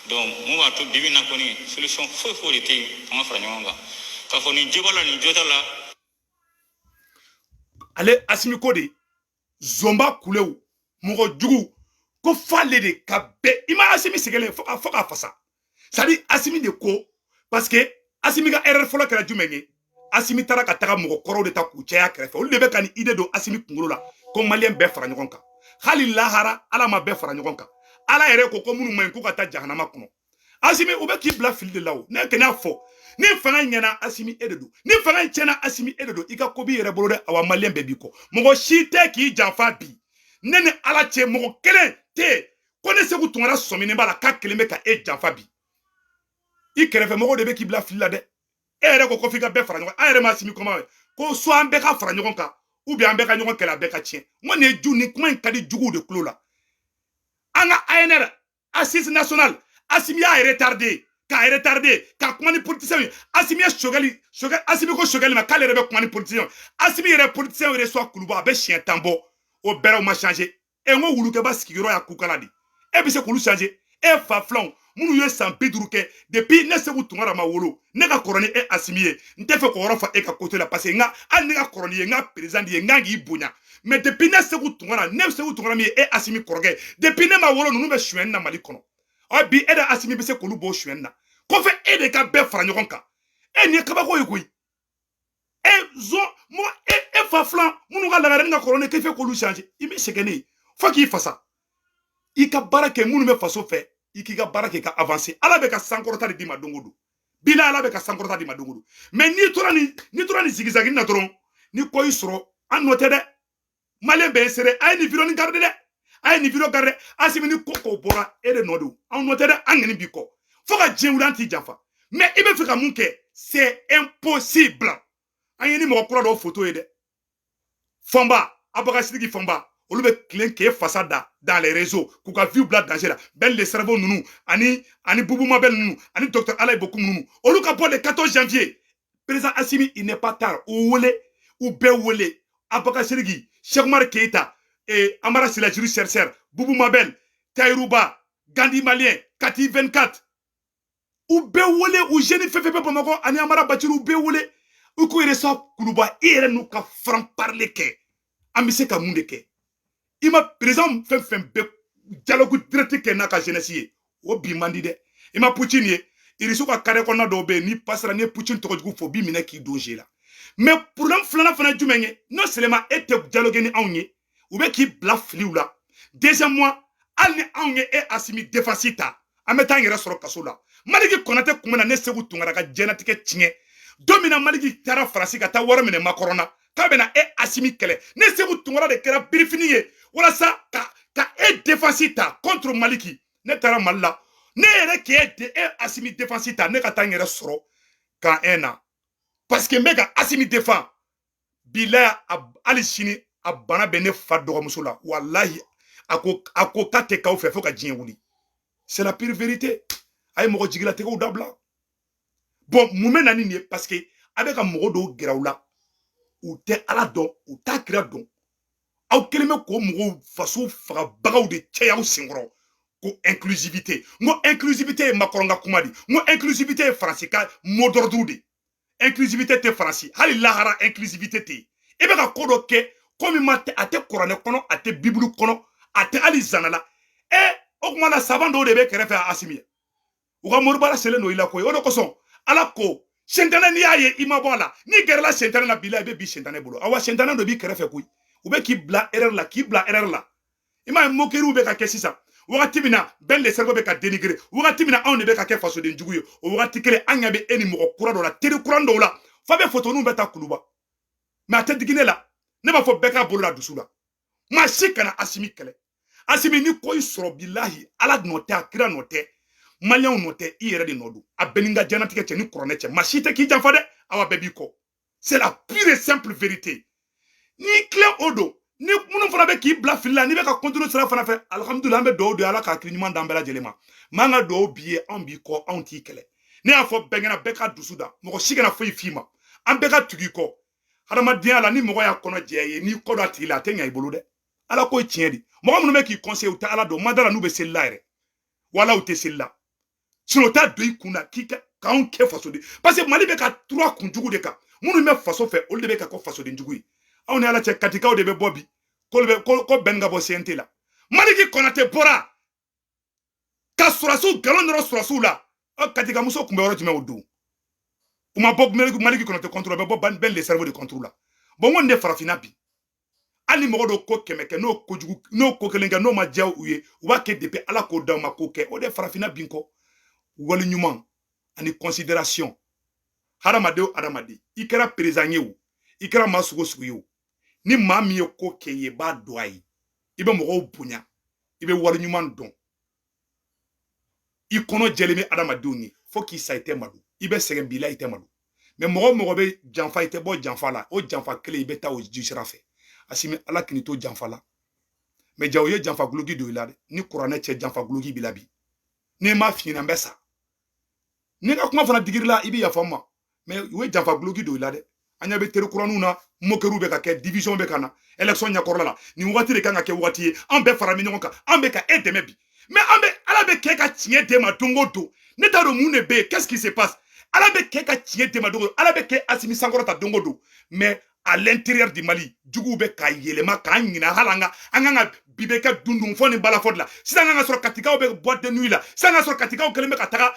Donc mun b'a to bibi in na kɔni, solution foyi foyi de tɛ yen an ka fara ɲɔgɔn kan k'a fɔ nin jo b'a la, nin jo t'a la. Ale Asimi ko de zonba kulew, mɔgɔ jugu, ko f'ale de ka bɛɛ. I ma Asimi sɛgɛlen fo k'a fasa. C'est à dire, Asimi de ko, parce que Asimi ka erreur fɔlɔ kɛra jumɛn ye? Asimi taara ka taga mɔgɔ kɔrɔw de ta k'u caya kɛrɛfɛ. Olu de bɛ ka nin idée don Asimi kunkolo la ko maliyɛn bɛɛ fara ɲɔgɔn kan. Hali lahara, Ala ma bɛɛ fara ɲɔgɔn kan. Ala yɛrɛ ko ko minnu ma ɲi, k'u ka taa jahanama kɔnɔ. Asimi, u bɛ k'i bila fili de la. O ne kɛnɛ y'a fɔ, ni fanga ɲɛna, Asimi, e de don. Ni fanga tiɲɛna, Asimi, e de don. I ka ko b'i yɛrɛ bolo dɛ. Awa, maliyɛn bɛɛ b'i kɔ, mɔgɔ si tɛ k'i janfa bi. Ne ni Ala cɛ, mɔgɔ kelen tɛ yen ko ne Segu Tunkara sɔminen b'a la k'a kelen bɛ ka e janfa bi. I kɛrɛfɛ mɔgɔw de bɛ k'i bila fili la dɛ. E yɛrɛ ko f'i ka bɛɛ fara ɲɔgɔn kan. An yɛrɛ ma Asimi kɔma ko so, an bɛɛ ka fara ɲɔgɔn kan. Ou bien an bɛɛ ka ɲɔgɔn kɛlɛ, a bɛɛ ka tiɲɛ. N ko nin ye ju, nin kuma in ka di juguw de tulo la. An ka ANR, assise nationale, Assimi y'a retardé, k'a retardé, ka kuma ni politicien ye. Assimi ye Choguel, Choguel, Assimi ko Choguel ma k'ale yɛrɛ bɛ kuma ni politicien ye. Assimi yɛrɛ politicien reçoit Kuluba, a bɛ siɲɛ 10 bɔ. O bɛrɛw ma changer. E n ko wulukɛba sigiyɔrɔ y'a kukala de. E bɛ se k'olu changer? E fa filanw minnu ye san 50 kɛ depuis ne Segu Tunkara ma wolo, ne ka kɔrɔ ni e Assimi ye. N tɛ fɛ k'o yɔrɔ fɔ e ka côté la, parce que n ka hali ne ka kɔrɔ ni ye, n ka président de ye, n kan k'i bonya. Mais depuis ne Segu Tunkara, ne Segu Tunkara min ye e Assimi kɔrɔkɛ, depuis ne ma wolo, ninnu bɛ sonyɛni na Mali kɔnɔ. Ɔ bi e de Assimi bɛ se k'olu bɔ sonyɛni na kɔfɛ, e de ka bɛɛ fara ɲɔgɔn kan. E nin ye kabako ye koyi. E zon mɔ, e fa filan minnu ka lagare ka kɔrɔ ne k'e fɛ k'olu changer, i bɛ sɛgɛn ne ye fo k'i fasa. I ka baara kɛ, minnu bɛ faso fɛ, i k'i ka baara kɛ ka avancer. Ala bɛ ka sankɔrɔta de d'i ma don o don. Bila Ala bɛ ka sankɔrɔta d'i ma don o don. Mais n'i tora nin zigzag na dɔrɔn, ni ko y'i sɔrɔ, an nɔ tɛ dɛ. Malien bɛɛ ye seere. A ye nin vidéo nin garder dɛ, a ye nin vidéo garder. Assimi, ni ko ko bɔra, e de nɔ don, anw nɔ tɛ dɛ. An ŋani b'i kɔ fo ka diɲɛ wuli, an t'i janfa. Mais i bɛ fɛ ka mun kɛ? C'est impossible. An ye ni mɔgɔ kura dɔw photo ye dɛ. Fɔnba Abaga Sidiki Fɔnba, olu bɛ tilen k'e fasa da dans les réseaux k'u ka vie bila danger la. Ben le cerveau ninnu ani Bubu Mabel ninnu ani docteur Alaye Bokum ninnu, olu ka bɔ le 14 janvier. Président Assimi, il n'est pas tard. U wele, u bɛɛ wele: Abaga Sidiki, Cheikh Oumar Keita et Amara Sila, juriste chercheur, Bubu Mabel, Tayirouba, Gandhi Malien, Kati 24, u bɛɛ wele. U jeune fɛn fɛn bɛ Bamakɔ ani Amara Baciri, u bɛɛ wele, u k'u yɛrɛ sa Kuluba, i yɛrɛ n'u ka franc parler kɛ. An bɛ se ka mun de kɛ? I ma président fɛn fɛn bɛ dialogue direct kɛ n'a ka jeunesse ye, o bi man di dɛ. I ma Poutine ye, Irisiw ka carré kɔnɔna dɔw bɛ yen, n'i passera, n'i ye Poutine tɔgɔ jugu fɔ, o b'i minɛ k'i don jeu la. Mais problème filanan fana ye jumɛn ye? Non seulement e tɛ dialogue ni anw ye, u bɛ k'i bila filiw la. Deuxièmement, hali ni anw ye e Assimi défense ta, an bɛ taa an yɛrɛ sɔrɔ kaso la. Maliki Kɔnatɛ kun bɛ na ne Segu Tunkara ka diɲɛlatigɛ tiɲɛ. Don min na Maliki taara Faransi ka taa wari minɛ Macron na k'a bɛna e Assimi kɛlɛ, ne Segu Tunkara de kɛra birifini ye walasa ka e défense ta contre Maliki. Ne taara Mali la, ne yɛrɛ k'e de e Assimi défense ta, ne ka taa n yɛrɛ sɔrɔ kan un na, parce que n bɛ ka Assimi défend. Bilahi, hali sini a bana bɛ ne fa dɔgɔmuso la. Walahi, a ko k'a tɛ k'aw fɛ fo ka diɲɛ wuli. C'est la pure vérité. A ye mɔgɔ jigilatigɛw dabila. Bon, mun bɛ na ni nin ye? Parce que a bɛ ka mɔgɔ dɔw gɛrɛ aw la, u tɛ Ala dɔn, u t'a kira dɔn. Aw kɛlen bɛ k'o mɔgɔw faso fagabagaw de cɛ aw senkɔrɔ ko inclusivité. N ko inclusivité ye Macron ka kuma de. N ko inclusivité ye Faransi ka mot d'ordre de. Inclusivité tɛ Faransi, hali lahara inclusivité tɛ yen. I bɛ ka ko dɔ kɛ ko min ma tɛ, a tɛ kuranɛ kɔnɔ, a tɛ bibulu kɔnɔ, a tɛ hali zana la. E o kuma la, savant dɔw de bɛ kɛrɛfɛ Assimi ye, u ka moribara selen don i la koyi. O de kosɔn Ala ko sɛntanɛ, n'i y'a ye i ma bɔ a la, n'i gɛrɛla sɛntanɛ la, bila i bɛ bi sɛntanɛ bolo. Awa, sɛntanɛ dɔ b'i kɛrɛfɛ koyi, u bɛ k'i bila erreur la, k'i bila erreur la. I m'a ye, moquerie bɛ ka kɛ sisan. Wagati min na bɛn le cerveau bɛ ka dénigrer, wagati min na anw de bɛ ka kɛ fasoden jugu ye, o wagati kelen an ɲɛ bɛ e ni mɔgɔ kura dɔ la, teri kura dɔw la, fa bɛ photo bɛ ta Kuluba. Mais a tɛ digi ne la. Ne b'a fɔ bɛɛ k'a bolo la dusu la. Maa si kana Assimi kɛlɛ. Assimi, ni ko i sɔrɔ, bilahi, Ala nɔ tɛ, a kira nɔ tɛ, Maliyɛnw nɔ tɛ, i yɛrɛ de nɔ don. A bɛɛ ni ka diɲɛlatigɛ cɛ ni kuranɛ cɛ, maa si tɛ k'i janfa dɛ. Awa, bɛɛ b'i kɔ. C'est la pure et simple vérité. N'i tilen o don, ni minnu fana bɛ k'i bila fili la, n'i bɛ ka continuer sira fana fɛ, alihamudulila, an bɛ dugawu don Ala ka hakili ɲuman d'an bɛɛ lajɛlen ma. M'an ka dugawu b'i ye, anw b'i kɔ, anw t'i kɛlɛ. Ne y'a fɔ bɛɛ ɲɛna, bɛɛ ka dusu da, mɔgɔ si kana foyi f'i ma, an bɛɛ ka tugu i kɔ. Hadamadenya la, ni mɔgɔ y'a kɔnɔ jɛ ye, n'i kɔ don a tigi la, a tɛ ɲɛ i bolo dɛ. Ala ko ye tiɲɛ de. Mɔgɔ minnu bɛ k'i conseiller, u tɛ Ala dɔn, ma da la n'u bɛ seli la yɛrɛ, wala u tɛ seli la. Sinon u t'a don i kun na k'i ka k'anw kɛ fasoden, parce que Mali bɛ ka tura kunjugu de kan. Minnu bɛ faso fɛ, olu de bɛ ka kɛ fasoden jugu ye. Aw ni Ala cɛ, Katikaw de bɛ bɔ bi k'olu bɛ ko bɛn ka bɔ CNT la. Maliki Kɔnatɛ bɔra ka sɔrɔsiw nkalon nɔrɔ sɔrɔsiw la. Ɔ, Katikamuso tun bɛ yɔrɔ jumɛn o don? U ma bɔ Maliki Kɔnatɛ contre, u bɛ bɔ Ben le cerveau de contre la. Bon, n ko nin de farafinna bi. Hali ni mɔgɔ dɔw ko 100 kɛ, n'o kojugu, n'o ko kelen kɛ, n'o ma diya u ye, u b'a kɛ depuis Ala k'o d'aw ma k'o kɛ. O de farafinna bin kɔ. Wali ɲuman ani considération, hadamaden o hadamaden, i kɛra président ye o, i kɛra maa sugu o sugu ye o, ni maa min ye ko kɛ ye, i b'a dɔn a ye, i bɛ mɔgɔw bonya, i bɛ wali ɲuman dɔn, i kɔnɔ jɛlen bɛ adamadenw ye fo k'i sa, i tɛ malo. I bɛ sɛgɛn bi la, i tɛ malo. Mais mɔgɔ o mɔgɔ bɛ janfa, i tɛ bɔ janfa la, o janfa kelen i bɛ taa o ji sira fɛ. Asimi, Ala k'i to janfa la. Mais jaw ye janfa guloki don i la dɛ. Ni kuranɛ cɛ, janfa guloki b'i la bi. N'i ma f'i ɲɛna, n bɛ sa. Ni ka kuma fana digir'i la, i bɛ yafa n ma. Mais u ye janfa guloki don i la dɛ. An ɲɛ bɛ teri kuraninw na, moqueriew bɛ ka kɛ, division bɛ ka na élection ɲɛkɔrɔla la. Nin waati de kan ka kɛ waati ye an bɛɛ fara bɛ ɲɔgɔn kan, an bɛ ka e dɛmɛ bi. Mais an bɛ Ala bɛ kɛ ka tiɲɛ d'e ma don o don. Ne t'a dɔn mun de bɛ yen. Qu'est-ce qui se passe? Ala bɛ kɛ ka tiɲɛ d'e ma don o don, Ala bɛ kɛ Asimi sankɔrɔta don o don. Mais à l'intérieur du Mali, juguw bɛ ka yɛlɛma k'an ɲina. Hali an ka an kan ka bi bɛ kɛ dundun fɔ ni balafɔ de la sisan. An kan ka sɔrɔ Katikaw bɛ boîte de nuit la sisan. Ka sɔrɔ Katikaw kɛlen bɛ ka taga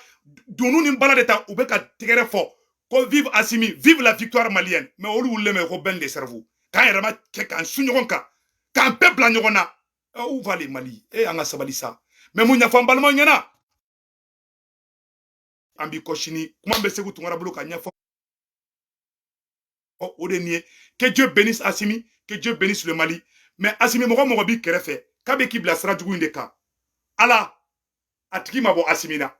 dunun ni bala de ta, u bɛ ka tɛgɛrɛ fɔ ko vive Assimi, vive la victoire malienne. Mais olu wulilen bɛ ko ben de cerveau, k'an yɛrɛ ma kɛ k'an su ɲɔgɔn kan, k'an bɛɛ bila ɲɔgɔn na. Où va le Mali? E, an ka sabali sa. Mais mun ɲɛfɔ an balimaw ɲɛna? An b'i kɔ sini. Kuma bɛ Segu Tunkara bolo ka ɲɛfɔ, o de nin ye. Que Dieu bénisse Assimi, que Dieu bénisse le Mali. Mais Assimi, mɔgɔ mɔgɔ b'i kɛrɛfɛ k'a bɛ k'i bila sira jugu in de kan, Ala a tigi ma bɔ Assimi na.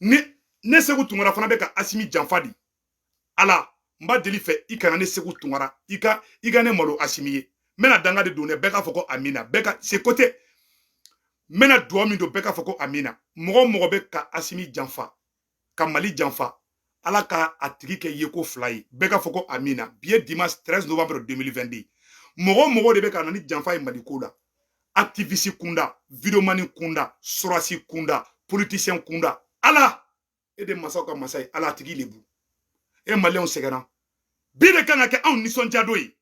Ni ne Segu Tunkara fana bɛ ka Assimi janfa di, Ala n b'a deli fɛ, i kana ne Segu Tunkara, i ka ne malo Assimi ye. N bɛna danga de don dɛ. Bɛɛ k'a fɔ ko amina. Bɛɛ ka se côté, n bɛna duwawu min don, bɛɛ k'a fɔ ko amina. Mɔgɔ mɔgɔ bɛ ka Assimi janfa, ka Mali janfa, Ala ka a tigi kɛ yeko fila ye. Bɛɛ k'a fɔ ko amina. Bi ye dimanche 13 novembre 2022. Mɔgɔ mɔgɔ de bɛ ka na ni janfa ye Mali ko la, activiste kunda, vidéoman kunda, sɔrɔsi kunda, politicien kunda, Ala e de masaw ka masa ye, Ala a tigi lebu. E, Maliyɛnw sɛgɛnna. Bi de kan ka kɛ anw nisɔndiya don ye.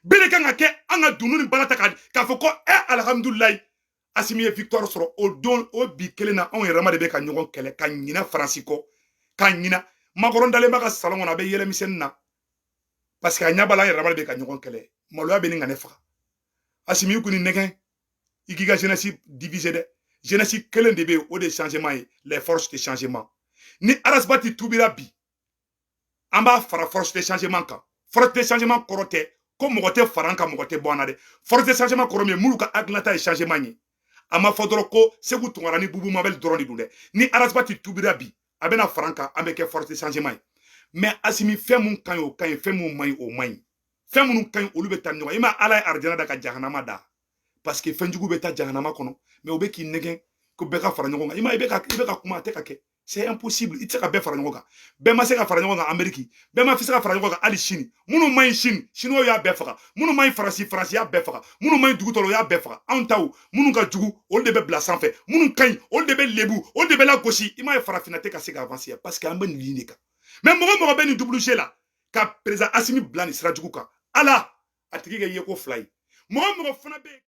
Bi de kan ka kɛ an ka dunun ni bala ta k'a fɔ ko ɛ, alihamudulilayi, Asimi ye victoire sɔrɔ. O don, o bi kelen na, anw yɛrɛ ma de bɛ ka ɲɔgɔn kɛlɛ, ka ɲinɛ Faransi kɔ, ka ɲina Macron dalen b'a ka salon kɔnɔ, a bɛ yɛlɛmisɛnnin na, parce que a ɲɛ b'a la, an yɛrɛ ma de bɛ ka ɲɔgɔn kɛlɛ. Maloya bɛ nin ka ne faga. Asimi, i kun ni nɛgɛn, i k'i ka jeunesse diviser dɛ. Jeunesse kelen de bɛ yen, o de ye changement ye, les forces de changement. Ni Ras Bath tubira bi, an b'a fara force de changement kan. Force de changement kɔrɔ tɛ ko mɔgɔ tɛ fara an kan, mɔgɔ tɛ bɔ an na dɛ. Force de changement kɔrɔ min ye, minnu ka hakilinata ye changement ye. A ma fɔ dɔrɔn ko Segu Tunkara ni Bubu Mabel dɔrɔn de don dɛ. Ni Ras Bath tubira bi, a bɛna fara an kan, an bɛ kɛ force de changement ye. Mais Asimi, fɛn mun ka ɲi, o ka ɲi. Fɛn mun man ɲi, o man ɲi. Fɛn minnu ka ɲi, olu bɛ taa ni ɲɔgɔn ye. I ma Ala ye arijana da ka jahanama da, parce que fɛnjugu bɛ taa jahanama kɔnɔ. Mais o bɛ k'i nɛgɛn ko bɛɛ ka fara ɲɔgɔn kan. I ma, i bɛ ka kuma, a tɛ ka kɛ. C'est impossible. I tɛ se ka bɛɛ fara ɲɔgɔn kan. Bɛɛ ma se ka fara ɲɔgɔn kan Amérique, bɛɛ ma se ka fara ɲɔgɔn kan hali Chine. Minnu ma ɲi Chine, Chinois y'a bɛɛ faga. Minnu ma ɲi Faransi, Faransi y'a bɛɛ faga. Minnu ma ɲi dugu tɔw, y'a bɛɛ faga. Anw taw, minnu ka jugu, olu de bɛ bila sanfɛ. Minnu ka ɲi, olu de bɛ lebu, olu de bɛ lagosi. I m'a ye, farafinna tɛ ka se ka avancer, parce que an bɛ nin ligne de kan. Mais mɔgɔ mɔgɔ bɛ nin double jeu la ka président Asimi bila nin sira jugu kan, Ala a tigi kɛ yeko fila ye. Mɔgɔ mɔgɔ fana bɛ yen.